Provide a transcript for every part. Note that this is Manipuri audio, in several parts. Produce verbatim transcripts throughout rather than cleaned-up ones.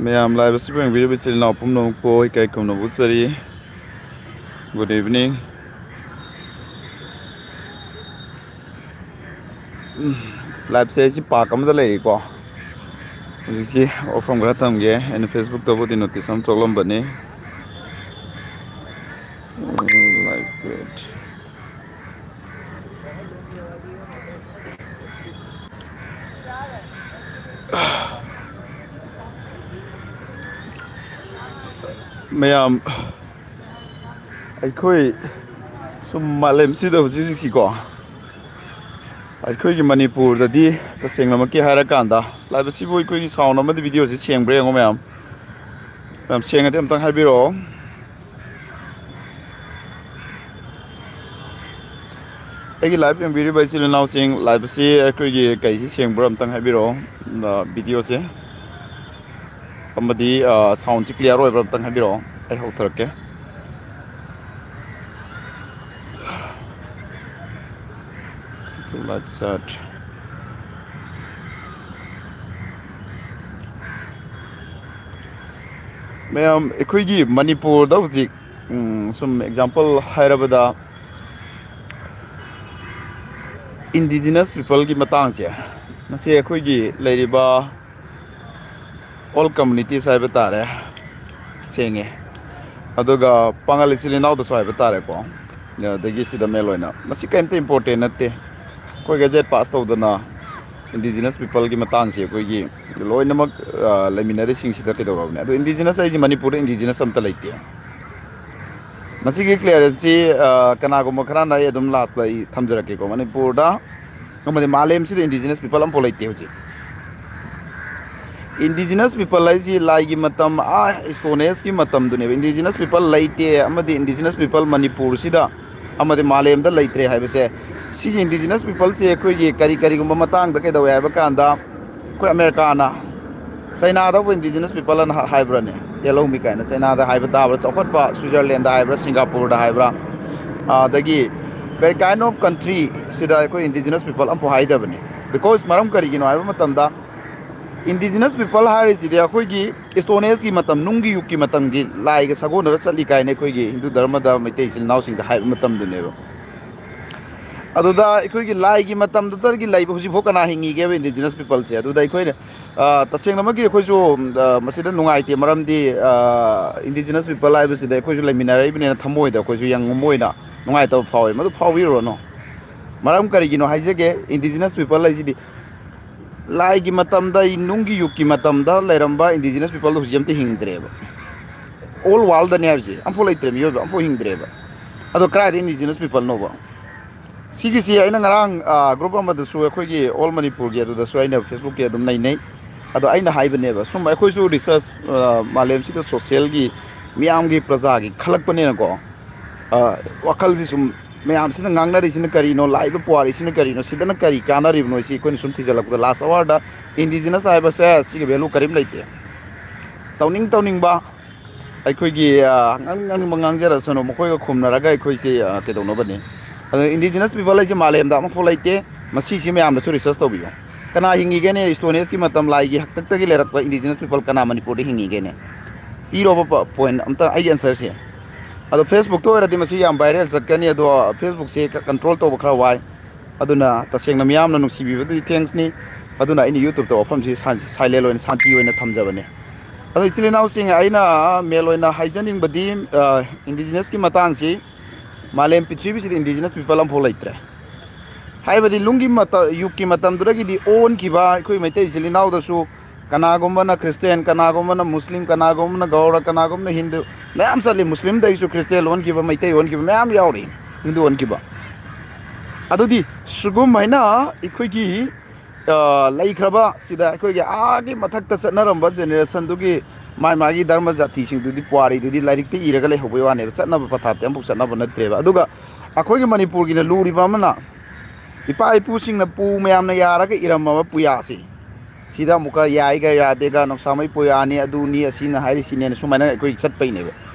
ꯃꯌꯥꯝ live ꯑꯁꯤꯕꯨ ꯌꯦꯡꯕꯤꯔꯤꯕ ꯏꯆꯤꯜ ꯏꯅꯥꯎ ꯄꯨꯝꯅꯃꯛꯄꯨ ꯏꯀꯥꯏ ꯈꯨꯝꯅꯕ ꯎꯠꯆꯔꯤ꯫ Good evening. ꯎꯝ, live ꯁꯦ ꯑꯩꯁꯤ park ꯑꯃꯗ ꯂꯩꯔꯤꯀꯣ꯫ ꯍꯧꯖꯤꯛꯁꯤ ꯋꯥꯐꯝ ꯈꯔ ꯊꯝꯒꯦ꯫ ꯑꯩꯅ Facebook ꯇꯕꯨꯗꯤ notice ꯑꯃ ꯊꯣꯛꯂꯝꯕꯅꯤ꯫ ꯎꯝ, live feed꯫ ꯃꯌꯥꯝ, ꯑꯩꯈꯣꯏ ꯁꯨꯝ ꯃꯥꯂꯦꯝꯁꯤꯗ ꯍꯧꯖꯤꯛ ꯍꯧꯖꯤꯛꯁꯤꯀꯣ, ꯑꯩꯈꯣꯏꯒꯤ ꯃꯅꯤꯄꯨꯔꯗꯗꯤ ꯇꯁꯦꯡꯅꯃꯛꯀꯤ ꯍꯥꯏꯔꯀꯥꯟꯗ, live ꯑꯁꯤꯕꯨ ꯑꯩꯈꯣꯏꯒꯤ sound ꯑꯃꯗꯤ video ꯁꯤ ꯁꯦꯡꯕ꯭ꯔꯥ ꯌꯦꯡꯉꯣ ꯃꯌꯥꯝ꯫ ꯌꯥꯝ ꯁꯦꯡꯉꯗꯤ ꯑꯝꯇꯪ ꯍꯥꯏꯕꯤꯔꯛꯑꯣ꯫ ꯑꯩꯒꯤ live ꯌꯦꯡꯕꯤꯔꯤꯕ ꯏꯆꯤꯜ ꯏꯅꯥꯎꯁꯤꯡ, live ꯑꯁꯤ ꯑꯩꯈꯣꯏꯒꯤ ꯀꯩꯁꯤ ꯁꯦꯡꯕ꯭ꯔꯥ ꯑꯝꯇꯪ ꯍꯥꯏꯕꯤꯔꯛꯑꯣ꯫ ꯑ, video ꯁꯦ꯫ ꯑꯃꯗꯤ, ꯑ, sound ꯁꯤ clear ꯑꯣꯏꯕ꯭ꯔꯥ ꯑꯝꯇꯪ ꯍꯥꯏꯕꯤꯔꯛꯑꯣ꯫ ꯑꯩ ꯍꯧꯊꯔꯛꯀꯦ꯫ Live chat꯫ ꯃꯌꯥꯝ, ꯑꯩꯈꯣꯏꯒꯤ ꯃꯅꯤꯄꯨꯔꯗ ꯍꯧꯖꯤꯛ, ꯎꯝ, ꯁꯨꯝ example ꯍꯥꯏꯔꯕꯗ, indigenous people ꯒꯤ ꯃꯇꯥꯡꯁꯦ, ꯃꯁꯤ ꯑꯩꯈꯣꯏꯒꯤ ꯂꯩꯔꯤꯕ all communities ꯍꯥꯏꯕ ꯇꯥꯔꯦ, ꯁꯦꯡꯉꯦ꯫ ꯑꯗꯨꯒ ꯄꯥꯉꯜ ꯏꯆꯤꯜ ꯏꯅꯥꯎꯗꯁꯨ ꯍꯥꯏꯕ ꯇꯥꯔꯦꯀꯣ, ꯑꯗꯒꯤ ꯁꯤꯗ ꯃꯦꯟ ꯑꯣꯏꯅ ꯃꯁꯤ ꯀꯔꯤꯝꯇ important ꯅꯠꯇꯦ꯫ ꯑꯩꯈꯣꯏ gazette pass ꯇꯧꯗꯅ indigenous people ꯒꯤ ꯃꯇꯥꯡꯁꯦ ꯑꯩꯈꯣꯏꯒꯤ ꯂꯣꯏꯅꯃꯛ, ꯑ, ꯂꯩꯃꯤꯟꯅꯔꯤꯁꯤꯡꯁꯤꯗ ꯀꯩꯗꯧꯔꯕꯅꯦ? ꯑꯗꯣ indigenous ꯍꯥꯏꯁꯦ ꯃꯅꯤꯄꯨꯔꯗ indigenous ꯑꯝꯇ ꯂꯩꯇꯦ꯫ ꯃꯁꯤꯒꯤ clearance ꯁꯤ, ꯑ, ꯀꯅꯥꯒꯨꯝꯕ ꯈꯔꯅ ꯑꯩ ꯑꯗꯨꯝ last ꯇ ꯑꯩ ꯊꯝꯖꯔꯛꯀꯦꯀꯣ꯫ ꯃꯅꯤꯄꯨꯔꯗ ꯑꯃꯗꯤ ꯃꯥꯂꯦꯝꯁꯤꯗ indigenous people ꯑꯃꯐꯥꯎ ꯂꯩꯇꯦ ꯍꯧꯖꯤꯛ꯫ Indigenous people ꯍꯥꯏꯁꯤ ꯂꯥꯏꯒꯤ ꯃꯇꯝ, ꯑꯥ, Stone Age ꯀꯤ ꯃꯇꯝꯗꯨꯅꯦꯕ꯫ Indigenous people ꯂꯩꯇꯦ ꯑꯃꯗꯤ indigenous people ꯃꯅꯤꯄꯨꯔꯁꯤꯗ ꯑꯃꯗꯤ ꯃꯥꯂꯦꯝꯗ ꯂꯩꯇ꯭ꯔꯦ ꯍꯥꯏꯕꯁꯦ, ꯁꯤꯒꯤ indigenous people ꯁꯦ ꯑꯩꯈꯣꯏꯒꯤ ꯀꯔꯤ, ꯀꯔꯤꯒꯨꯝꯕ ꯃꯇꯥꯡꯗ ꯀꯩꯗꯧꯋꯦ ꯍꯥꯏꯕ ꯀꯥꯟꯗ, ꯑꯩꯈꯣꯏ ꯑꯃꯦꯔꯤꯀꯥꯅ ꯆꯩꯅꯥꯗꯕꯨ indigenous people ꯑꯅ ꯍꯥ-, ꯍꯥꯏꯕ꯭ꯔꯅꯦ? ꯌꯦꯜꯍꯧꯃꯤ ꯀꯥꯏꯅ ꯆꯩꯅꯥꯗ ꯍꯥꯏꯕ ꯇꯥꯕ꯭ꯔꯥ? ꯆꯥꯎꯈꯠꯄ ꯁ꯭ꯋꯤꯖꯔꯂꯦꯟꯗ ꯍꯥꯏꯕ꯭ꯔꯥ? ꯁꯤꯡꯒꯥꯄꯨꯔꯗ ꯍꯥꯏꯕ꯭ꯔꯥ? ꯑꯗꯒꯤ very kind of country ꯁꯤꯗ ꯑꯩꯈꯣꯏ indigenous people ꯑꯝꯐꯥꯎ ꯍꯥꯏꯗꯕꯅꯤ꯫ Because ꯃꯔꯝ ꯀꯔꯤꯒꯤꯅꯣ ꯍꯥꯏꯕ ꯃꯇꯝꯗ, Indigenous people ꯍꯥꯏꯔꯤꯁꯤꯗꯤ ꯑꯩꯈꯣꯏꯒꯤ Stone Age ꯀꯤ ꯃꯇꯝ, ꯅꯨꯡꯒꯤ ꯌꯨꯒꯀꯤ ꯃꯇꯝꯒꯤ ꯂꯥꯏꯒ ꯁꯥꯒꯣꯟꯅꯔ ꯆꯠꯂꯤ ꯀꯥꯏꯅ ꯑꯩꯈꯣꯏꯒꯤ ꯍꯤꯟꯗꯨ ꯙꯔꯃꯗ ꯃꯩꯇꯩ ꯏꯆꯤꯜ ꯏꯅꯥꯎꯁꯤꯡꯗ ꯍꯥꯏꯕ ꯃꯇꯝꯗꯨꯅꯦꯕ꯫ ꯑꯗꯨꯗ ꯑꯩꯈꯣꯏꯒꯤ ꯂꯥꯏꯒꯤ ꯃꯇꯝꯗꯨꯗꯒꯤ ꯂꯩꯕ ꯍꯧꯖꯤꯛꯐꯥꯎ ꯀꯅꯥ ꯍꯤꯡꯉꯤꯒꯦꯕ Indigenous people ꯁꯦ? ꯑꯗꯨꯗ ꯑꯩꯈꯣꯏꯅ, ꯑ, ꯇꯁꯦꯡꯅꯃꯛꯀꯤ ꯑꯩꯈꯣꯏꯁꯨ, ꯑ, ꯃꯁꯤꯗ ꯅꯨꯡꯉꯥꯏꯇꯦ꯫ ꯃꯔꯝꯗꯤ, ꯑ, Indigenous people ꯍꯥꯏꯕꯁꯤꯗ ꯑꯩꯈꯣꯏꯁꯨ ꯂꯩꯃꯤꯟꯅꯔꯛꯏꯕꯅꯤꯅ ꯊꯃꯣꯏꯗ ꯑꯩꯈꯣꯏꯁꯨ ꯌꯥꯝ ꯉꯝꯃꯣꯏꯅ ꯅꯨꯡꯉꯥꯏꯇꯕ ꯐꯥꯎꯋꯤ꯫ ꯃꯗꯨ ꯐꯥꯎꯕꯤꯔꯨꯔꯅꯨ꯫ ꯃꯔꯝ ꯀꯔꯤꯒꯤꯅꯣ ꯍꯥꯏꯖꯒꯦ, Indigenous people ꯍꯥꯏꯁꯤꯗꯤ ꯂꯥꯏꯒꯤ ꯃꯇꯝꯗ, ꯅꯨꯡꯒꯤ ꯌꯨꯒꯀꯤ ꯃꯇꯝꯗ ꯂꯩꯔꯝꯕ Indigenous people ꯗꯣ ꯍꯧꯖꯤꯛ ꯑꯝꯇ ꯍꯤꯡꯗ꯭ꯔꯦꯕ꯫ Old world ꯗꯅꯦ ꯍꯥꯏꯔꯤꯁꯦ, ꯑꯝꯐꯥꯎ ꯂꯩꯇ꯭ꯔꯦ, ꯃꯤꯑꯣꯏꯕ ꯑꯝꯐꯥꯎ ꯍꯤꯡꯗ꯭ꯔꯦꯕ꯫ ꯑꯗꯣ ꯀꯗꯥꯏꯗ Indigenous people ꯅꯣꯕ? ꯁꯤꯒꯤꯁꯤ ꯑꯩꯅ ꯉꯔꯥꯡ, ꯑ, group ꯑꯃꯗꯁꯨ, ꯑꯩꯈꯣꯏꯒꯤ All ꯃꯅꯤꯄꯨꯔꯒꯤ ꯑꯗꯨꯗꯁꯨ ꯑꯩꯅ Facebook ꯀꯤ ꯑꯗꯨꯝ ꯅꯩꯅꯩ꯫ ꯑꯗꯣ ꯑꯩꯅ ꯍꯥꯏꯕꯅꯦꯕ, ꯁꯨꯝ ꯑꯩꯈꯣꯏꯁꯨ research, ꯑ, ꯃꯥꯂꯦꯝꯁꯤꯗ social ꯒꯤ ꯃꯤꯌꯥꯝꯒꯤ ꯄ꯭ꯔꯖꯥꯒꯤ ꯈꯜꯂꯛꯄꯅꯤꯅꯀꯣ, ꯑ, ꯋꯥꯈꯜꯁꯤ ꯁꯨꯝ ꯃꯌꯥꯝꯁꯤꯅ ꯉꯥꯡꯅꯔꯤꯁꯤꯅ ꯀꯔꯤꯅꯣ, ꯂꯥꯛꯏꯕ ꯄꯨꯋꯥꯔꯤꯁꯤꯅ ꯀꯔꯤꯅꯣ, ꯁꯤꯗꯅ ꯀꯔꯤ ꯀꯥꯟꯅꯔꯤꯕꯅꯣ, ꯁꯤ ꯑꯩꯈꯣꯏꯅ ꯁꯨꯝ ꯊꯤꯖꯤꯜꯂꯛꯄꯗ last hour ꯗ Indigenous ꯍꯥꯏꯕꯁꯦ ꯁꯤꯒꯤ value ꯀꯔꯤꯝ ꯂꯩꯇꯦ꯫ ꯇꯧꯅꯤꯡ ꯇꯧꯅꯤꯡꯕ ꯑꯩꯈꯣꯏꯒꯤ, ꯑ, ꯉꯥꯡꯅꯤꯡ ꯉꯥꯡꯅꯤꯡꯕ ꯉꯥꯡꯖꯔꯁꯅꯨ, ꯃꯈꯣꯏꯒ ꯈꯨꯝꯅꯔꯒ ꯑꯩꯈꯣꯏꯁꯦ, ꯑ, ꯀꯩꯗꯧꯅꯕꯅꯤ? ꯑꯗꯣ Indigenous people ꯍꯥꯏꯁꯦ ꯃꯥꯂꯦꯝꯗ ꯑꯃꯐꯥꯎ ꯂꯩꯇꯦ꯫ ꯃꯁꯤꯁꯤ ꯃꯌꯥꯝꯅꯁꯨ research ꯇꯧꯕꯤꯌꯨ꯫ ꯀꯅꯥ ꯍꯤꯡꯉꯤꯒꯦꯅꯦ? Stone Age ꯀꯤ ꯃꯇꯝ ꯂꯥꯏꯒꯤ ꯍꯥꯛꯇꯛꯇꯒꯤ ꯂꯩꯔꯛꯄ Indigenous people ꯀꯅꯥ ꯃꯅꯤꯄꯨꯔꯗ ꯍꯤꯡꯉꯤꯒꯦꯅꯦ? ꯄꯤꯔꯣꯕ ꯄ-, point ꯑꯝꯇ, ꯑꯩꯒꯤ answer ꯁꯦ꯫ ꯑꯗꯣ Facebook ꯇ ꯑꯣꯏꯔꯗꯤ ꯃꯁꯤ ꯌꯥꯝ viral ꯆꯠꯀꯅꯤ, ꯑꯗꯣ Facebook ꯁꯦ ꯀ-, control ꯇꯧꯕ ꯈꯔ ꯋꯥꯏ꯫ ꯑꯗꯨꯅ ꯇꯁꯦꯡꯅ ꯃꯤꯌꯥꯝꯅ ꯅꯨꯡꯁꯤꯕꯤꯕꯗꯨꯗꯤ thanks ꯅꯤ꯫ ꯑꯗꯨꯅ ꯑꯩꯅ YouTube ꯇ ꯋꯥꯐꯝꯁꯤ ꯁꯥꯟ-, silent ꯑꯣꯏꯅ, ꯁꯥꯟꯇꯤ ꯑꯣꯏꯅ ꯊꯝꯖꯕꯅꯦ꯫ ꯑꯗꯣ ꯏꯆꯤꯜ ꯏꯅꯥꯎꯁꯤꯡ, ꯑꯩꯅ ꯃꯦꯟ ꯑꯣꯏꯅ ꯍꯥꯏꯖꯅꯤꯡꯕꯗꯤ, ꯑ, Indigenous ꯀꯤ ꯃꯇꯥꯡꯁꯤ ꯃꯥꯂꯦꯝ ꯄ꯭ꯔꯤꯊꯤꯕꯤꯁꯤꯗ Indigenous people ꯑꯃꯐꯥꯎ ꯂꯩꯇ꯭ꯔꯦ꯫ ꯍꯥꯏꯕꯗꯤ ꯅꯨꯡꯒꯤ ꯃꯇ-, ꯌꯨꯒꯀꯤ ꯃꯇꯝꯗꯨꯗꯒꯤꯗꯤ ꯑꯣꯟꯈꯤꯕ ꯑꯩꯈꯣꯏ ꯃꯩꯇꯩ ꯏꯆꯤꯜ ꯏꯅꯥꯎꯗꯁꯨ ꯀꯅꯥꯒꯨꯝꯕꯅ Christian, ꯀꯅꯥꯒꯨꯝꯕꯅ Muslim, ꯀꯅꯥꯒꯨꯝꯕꯅ ꯒꯧꯔ, ꯀꯅꯥꯒꯨꯝꯕꯅ ꯍꯤꯟꯗꯨ, ꯃꯌꯥꯝ ꯆꯠꯂꯤ꯫ Muslim ꯗꯒꯤꯁꯨ Christian ꯑꯣꯟꯈꯤꯕ, ꯃꯩꯇꯩ ꯑꯣꯟꯈꯤꯕ ꯃꯌꯥꯝ ꯌꯥꯎꯔꯤ, ꯍꯤꯟꯗꯨ ꯑꯣꯟꯈꯤꯕ꯫ ꯑꯗꯨꯗꯤ ꯁꯤꯒꯨꯝꯍꯥꯏꯅ ꯑꯩꯈꯣꯏꯒꯤ, ꯑ, ꯂꯩꯈ꯭ꯔꯕ ꯁꯤꯗ ꯑꯩꯈꯣꯏꯒꯤ ꯑꯥꯒꯤ ꯃꯊꯛꯇ ꯆꯠꯅꯔꯝꯕ generation ꯗꯨꯒꯤ ꯃꯥꯏ ꯃꯥꯒꯤ ꯙꯔꯃ ꯖꯥꯇꯤꯁꯤꯡꯗꯨꯗꯤ ꯄꯨꯋꯥꯔꯤꯗꯨꯗꯤ ꯂꯥꯏꯔꯤꯛꯇ ꯏꯔꯒ ꯂꯩꯍꯧꯕꯩ ꯋꯥꯅꯦꯕ, ꯆꯠꯅꯕ ꯄꯊꯥꯞꯇꯤ ꯑꯃꯐꯥꯎ ꯆꯠꯅꯕ ꯅꯠꯇ꯭ꯔꯦꯕ꯫ ꯑꯗꯨꯒ ꯑꯩꯈꯣꯏꯒꯤ ꯃꯅꯤꯄꯨꯔꯒꯤꯅ ꯂꯨꯔꯤꯕ ꯑꯃꯅ, ꯏꯄꯥ ꯏꯄꯨꯁꯤꯡꯅ ꯄꯨ ꯃꯌꯥꯝꯅ ꯌꯥꯔꯒ ꯏꯔꯝꯃꯕ ꯄꯨꯌꯥꯁꯤ, ꯁꯤꯗ ꯑꯃꯨꯛꯀ ꯌꯥꯏꯒ ꯌꯥꯗꯦꯒ, ꯅꯣꯡꯁꯥꯃꯩ ꯄꯨꯌꯥꯅꯤ, ꯑꯗꯨꯅꯤ, ꯑꯁꯤꯅ ꯍꯥꯏꯔꯤꯁꯤꯅꯦꯅ ꯁꯨꯃꯥꯏꯅ ꯑꯩꯈꯣꯏ ꯆꯠꯄꯩꯅꯦꯕ꯫